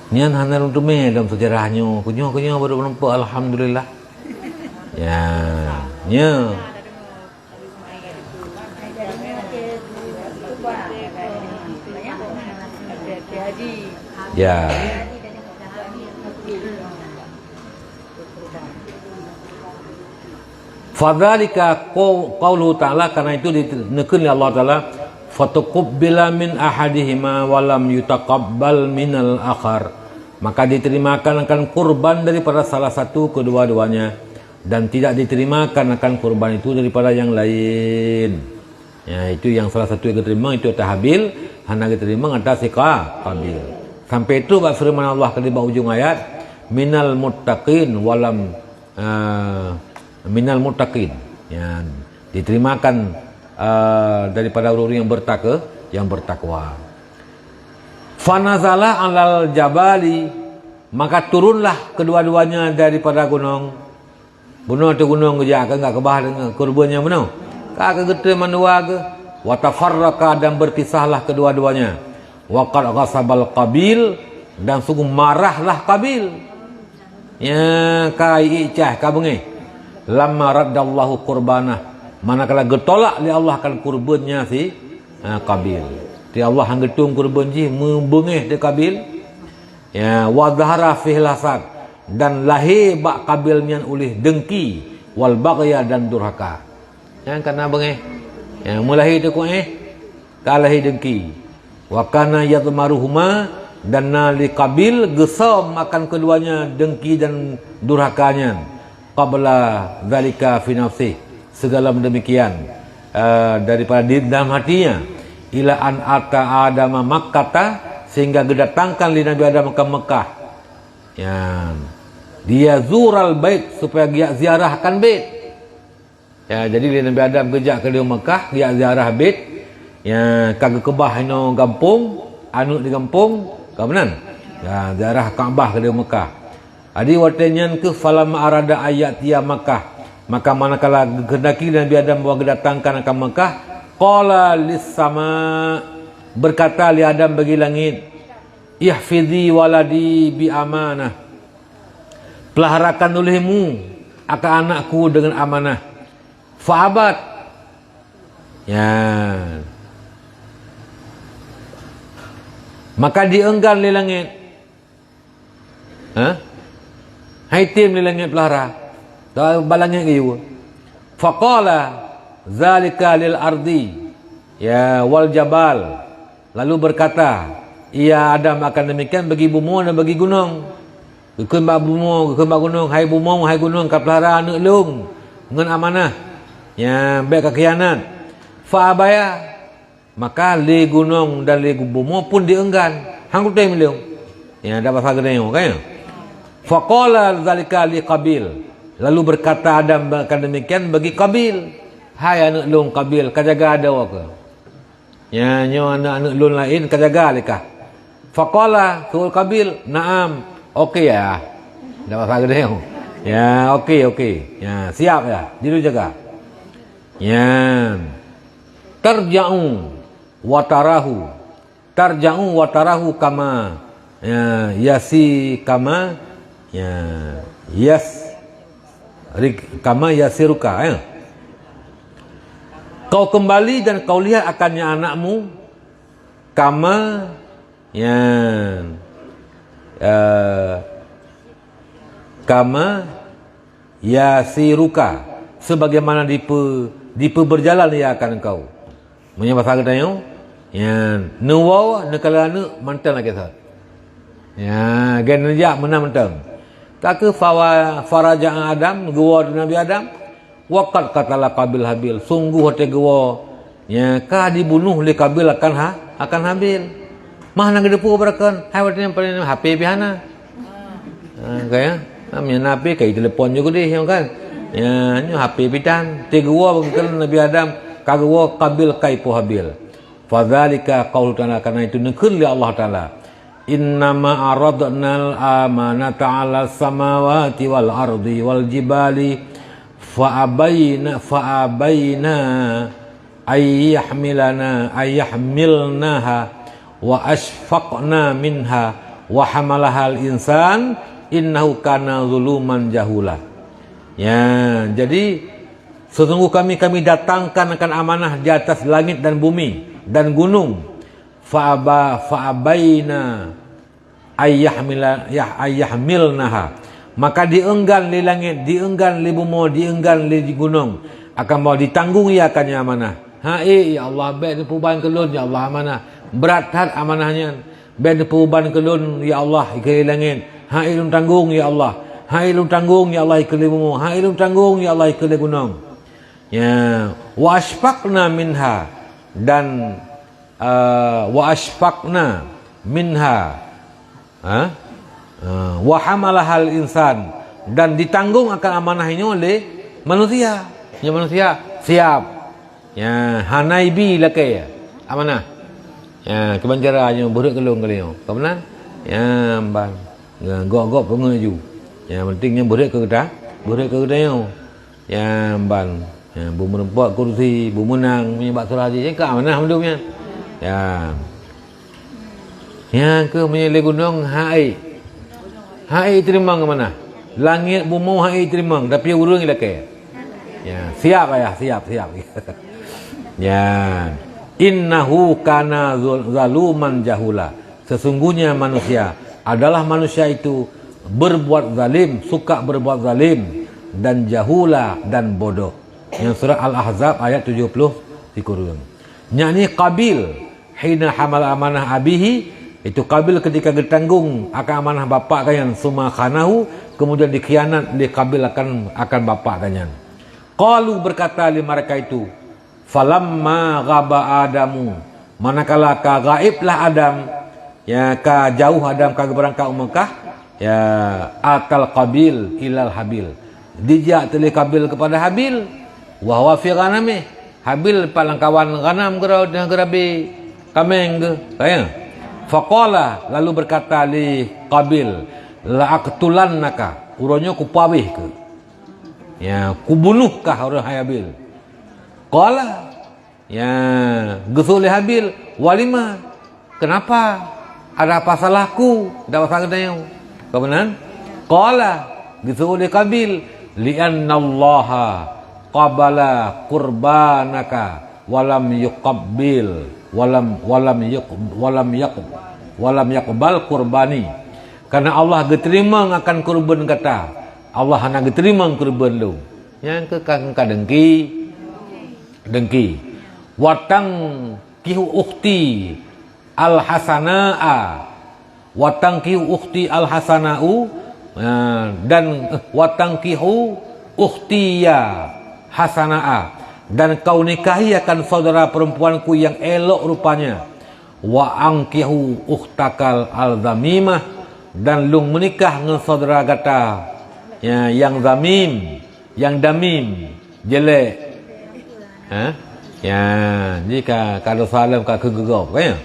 Nyan hana lôn teumé dalam sejarah nyoe. Keunyoe-keunyoe baru nampak, alhamdulillah. Ya, nya. Ya. Fadzalika qau-, qauluhu ta'ala, karena itu di-, neukheun lé Allah Ta'ala, "Fatuqubbila min ahadihima wa lam yutaqabbal minal akhar." Maka diterimakan akan kurban daripada salah satu kedua-duanya, dan tidak diterimakan akan kurban itu daripada yang lain. Ya, itu yang salah satu yang diterima, itu atas Habil, hana diterima atas si Qa-, Qabil. Sampai itu bak firman Allah tadi bak ujung ayat, "Minal muttaqin walam," eh, "minal muttaqin." Ya, diterimakan, eh, daripada orang-orang yang bertaka-, yang bertakwa. "Fanazala alal jabali," maka turunlah kedua-duanya daripada gunung. Bunoe teuh gunong geujak, ka enggak keubah deungon keureubeuen nyang bunoe. Ka keugeutreun mandua geuh. Wa tafarraqa, dan berpisahlah kedua-duanya. Wa qad ghadhiba Qabil, dan sungguh marahlah Qabil. Nya ka iicah, ka beungéh. Lamma raddallahu qurbanah, manakala geutolak lé Allah akan kurbannya si, ha, Qabil. Di Allah han geutueng kurban jih, meubeungéh di Qabil. Ya, wa zahara fihil hasad, dan lahé bak Qabil nyan uléh dengki, wal baghya, dan durhaka. Nyan kana beungéh. Ya, meulahé teukuéh, ka lahé dengki. Wa kana yadhmaruhuma, dan na lé Qabil geusöm akan keduanya dengki dan durhaka nyan. Qabla dzalika fi nafsih, sigohlom demikian, eh, daripada di dalam hatinya, ila an ata Adama Makkata, sehingga geudatangkan lé Nabi Adam ke Mekah. Ya. Liyazural bait, supaya geujak ziarah akan bait. Ya, jadi lé Nabi Adam geujak keudéh Mekah, geujak ziarah bait. Ya, ka geukeubah inoe gampông, aneuk di gampông, ka meunan. Ya, ziarah Ka'bah keudéh Mekah. Jadi watée nyan keuh falamma arada ayyatiya Makkah, maka manakala geukeundaki Nabi Adam bahwa geudatangkan akan Mekah, qala lis sama, berkata lé Adam bagi langit, "Ihfizi waladi bi amanah." Pelaharakan ulihmu akan anakku dengan amanah. Fa'abat. Ya. Maka dienggan lé langét. Ha? Hai tem lé langét peulahara. Ba langét geuyue. Faqala, "Zalika lil ardi, ya, wal jabal." Lalu berkata, ia Adam akan demikian bagi bumoe dan bagi gunong. Geukheun bak bumoe, geukheun bak gunong, "Hai bumoe, hai gunong, ka peulahara aneuk lôn ngon amanah. Ya, bék ka khianat." Fa abaya. Maka lé gunong dan lé bumoe pun dienggan. Han kutem lé. Ya, dak basa geutanyoe, kan? Faqala zalika li Qabil. Lalu berkata Adam akan demikian bagi Qabil, "Hai aneuk lôn Qabil, ka jaga adoe keu?" Ya, nyoe aneuk-aneuk lôn laén ka jaga lé kah. Faqala, seuôt Qabil, "Na'am." Oke ya. Dak basa geutanyoe. Ya, oke, oke. Ya, siap ya. Dilôn jaga. Ya. Tarja'u wa tarahu. Tarja'u wa tarahu kama, ya, yasi kama, ya, yas, rik-, kama yasiruka, ya. Kau kembali dan kau lihat akannya anakmu, kama, ya, eh, kama yasiruka, sebagaimana dipe-, dipeuberjalan ia akan engkau. Meunyoe basa geutanyoe, ya, neuwoe, neukalon aneuk, mantong lagée that. Ya, gen neujak meunan mantong. Ka keuh fawa-, faraja Adam, geuwoe Nabi Adam, wa qad qatala Qabil Habil, sungguh watée geuwoe, ya, ka dibunoh lé Qabil akan ha-, akan Habil. Mah na geuteupeue beurakon, hai watée nyan paléng H P pih hana. Ha, ka ya. Nam nyan H P ka itelepon ju keudeh, ya kan? Ya, nyoe H P pih tan. Teuh geuwoe bagi keu Nabi Adam, ka geuwoe Qabil ka ipoh Habil. Fadzalika qaulu ta'ala, karena itu neukheun lé Allah Taala, "Innama aradnal amanata 'alas samawati wal ardi wal jibali fa abaina, fa abaina ayyahmilana, ayyahmilnaha wa asyfaqna minha wa hamalahal insan innahu kana zuluman jahula." Ya, jadi sesungguh kami, kami datangkan akan amanah di atas langit dan bumi dan gunung. Fa aba, fa abaina ayyahmila, yah, ayyahmilnaha. Maka dienggan lé langét, dienggan lé bumoe, dienggan lé gunong. Akan bahwa ditanggong ia akan nyan amanah. Ha, eh, ya Allah, bék neupeuban keu lôn, ya Allah, amanah. Brat that amanah nyan. Bék neupeuban keu lôn, ya Allah, ikeue lé langét. Ha, eh, lôn tanggong, ya Allah. Ha, eh, lôn tanggong, ya Allah, ikeue lé bumoe. Ha, eh, lôn tanggong, ya Allah, ikeue lé gunong. Ya, wa asyfaqna minha, dan, eh, wa asyfaqna minha, ha? Eh, wa hamalahal insan, dan ditanggong akan amanah nyoe lé manusia. Nyoe manusia siap. Ya, hana ibi lakée amanah. Ya, kiban cara nyoe beureuek keu lôn kali nyoe. Ka meunan? Ya, ban. Ya, gok-gok peungeut ju. Ya, penting nyoe beureuek keu geuta, beureuek keu geutanyoe. Ya, ban. Ya, beumeureumpok kursi, beumeunang, meunyoe bak surah haji, ka amanah mandum nyan. Ya. Nyang keuh meunyoe lé gunong, hai. Hai teurimong amanah. Langét bumoe hai teurimong, tapi ureuëng ilakée. Ya, siap ayah, siap, siap. Ya. Innahu kana zul-, zaluman jahula. Sesungguhnya manusia adalah manusia itu berbuat zalim, suka berbuat zalim, dan jahula, dan bodoh. Nyang surat Al-Ahzab ayat tujuh puluh sikureueng. Yakni Qabil, hina hamal amanah abihi, itu Qabil ketika geutanggong akan amanah bapak geuh nyan, summa khanahu, kemudian dikhianat lé Qabil akan, akan bapak geuh nyan. Qalu, berkata lé mereka itu, "Falamma ghaba Adamu," manakala ka gaiblah Adam, ya, ka jauh Adam ka geubeurangkat u Meukah, ya, atal Qabil ilal Habil. Dijak teulé Qabil kepada Habil, wa huwa fi ghanamih. Habil pat lam kawan ghanam geuh, geuh geurabe kaméng geuh, ka ya. Faqala, lalu berkata lé Qabil, "La aqtulannaka, uroe nyoe kupabéh keuh." Ya, kubunoh kah ureuëng hai Habil. Qala, ya, geuseuôt lé Habil, "Walima? Kenapa? Ada apa salahku?" Dak pasal geutanyoe. Ka meunan? Qala, geuseuôt lé Qabil, "Li'annallaha qabala qurbanaka walam yuqabbil, walam, walam yuq-, walam yaq-, walam yaqbal qurbani." Karena Allah geuteurimong akan kurban gata, Allah hana geuteurimong kurban lôn. Nyang keuh ka, ka dengki, dengki. "Watangkihu ukhti al-hasanaa, watangkihu ukhti al-hasanau," eh, dan, eh, "Watangkihu ukhtiya hasanaa," dan kau nikahi akan saudara perempuanku yang elok rupanya. "Wa ankihu ukhtakal al-zamimah," dan lôn meunikah ngon saudara gata, ya, nyang zamim, nyang damim, jelek. Ha? Ya, jika kalau salam ka keugeugop, kan ya?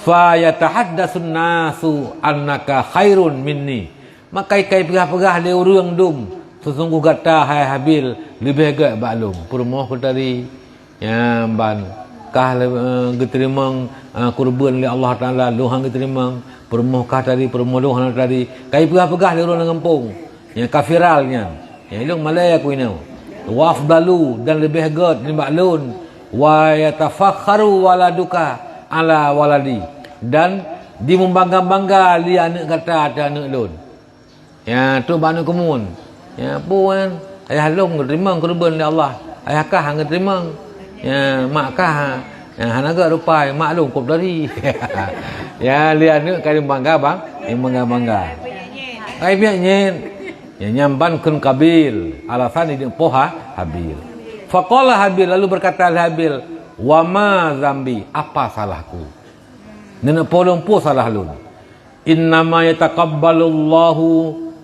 "Fa yatahaddasun nasu annaka khairun minni." Maka ikai peugah-peugah lé ureuëng dum, "Seusunggoh gata, hai Habil, leubeh gét bak lôn." Peurumoh keu tadi, ya, ban kah le-, eh, geuteurimong, eh, kurban lé Allah Taala, lôn han geuteurimong. Peurumoh kah tadi, peurumoh lôn hana tadi. Kai peugah-peugah lé ureuëng lam gampông. Ya, ka viral nyan. Ya, ilôn malée aku inoe. "Wa afdalu," dan leubeh gét nibak lôn. "Wa yatafakharu waladuka ala waladi," dan dimeubangga-bangga lé aneuëk gata ateueh aneuëk lôn. Ya, trok bak aneuëk keumun. Ya, peue nyan? Ayah lôn geuteurimong kurban lé Allah. Ayah kah han geuteurimong. Ya, mak kah, ya, hana gét rupai, mak lôn kop tadi. Ya, lé aneuëk ka bangga bang, bangga-bangga. Ai biak nyen. Ya, nyan ban kheun Qabil, alasan ideueng poh Ha-, Habil. Faqala Habil, lalu berkata lé Habil, "Wa ma zambi, apa salahku?" Nenek polong peue salah lôn? "Innama yataqabbalullahu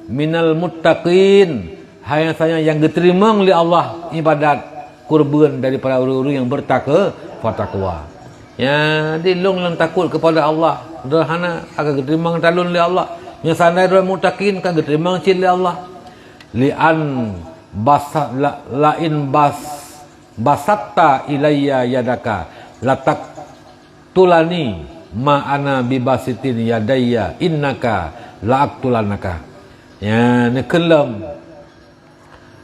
minal muttaqin." Hanya saja nyang geuteurimong lé Allah ibadat kurban daripada ureuëng-ureuëng nyang bertake-, bertakwa. Ya, di lôn nyang takot kepada Allah, sederhana, akan geuteurimong talon lé Allah. Nyang sandai droe muttaqin kan geuteurimong cit lé Allah. "Li'an basa-, la-, la'in bas-, basatta ilayya yadaka, latak tulani ma ana bibasitin yadayya innaka la'aktulannaka." Ya, neukheun lom,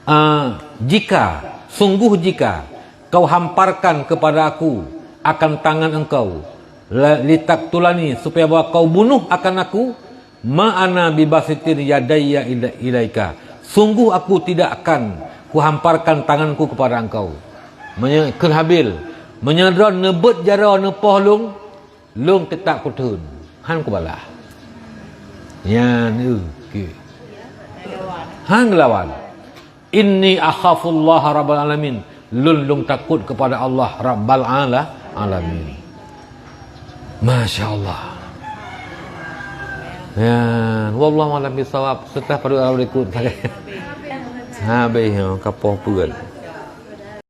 ah, jika, sungguh jika kau hamparkan kepada aku akan tangan engkau, la-, litaktulani, supaya bahwa kau bunuh akan aku, ma ana bibasitin yadayya ila-, ilaika. Sungguh aku tidak akan kuhamparkan tanganku kepada engkau. Meunyoe kheun Habil, meunyoe droe neubeuet jaroe neupoh lôn, lôn teutap kutheun, han kubalah. Nyan, eh, ki-, han geulawan. "Inni akhafullaha rabbal alamin." Lôn, lôn takot kepada Allah Rabbal ala-, alamin. Masya Allah. Ya, wallahu a'lam bishawab. Seutah padub berikut. Habis, ya, kapoh peue.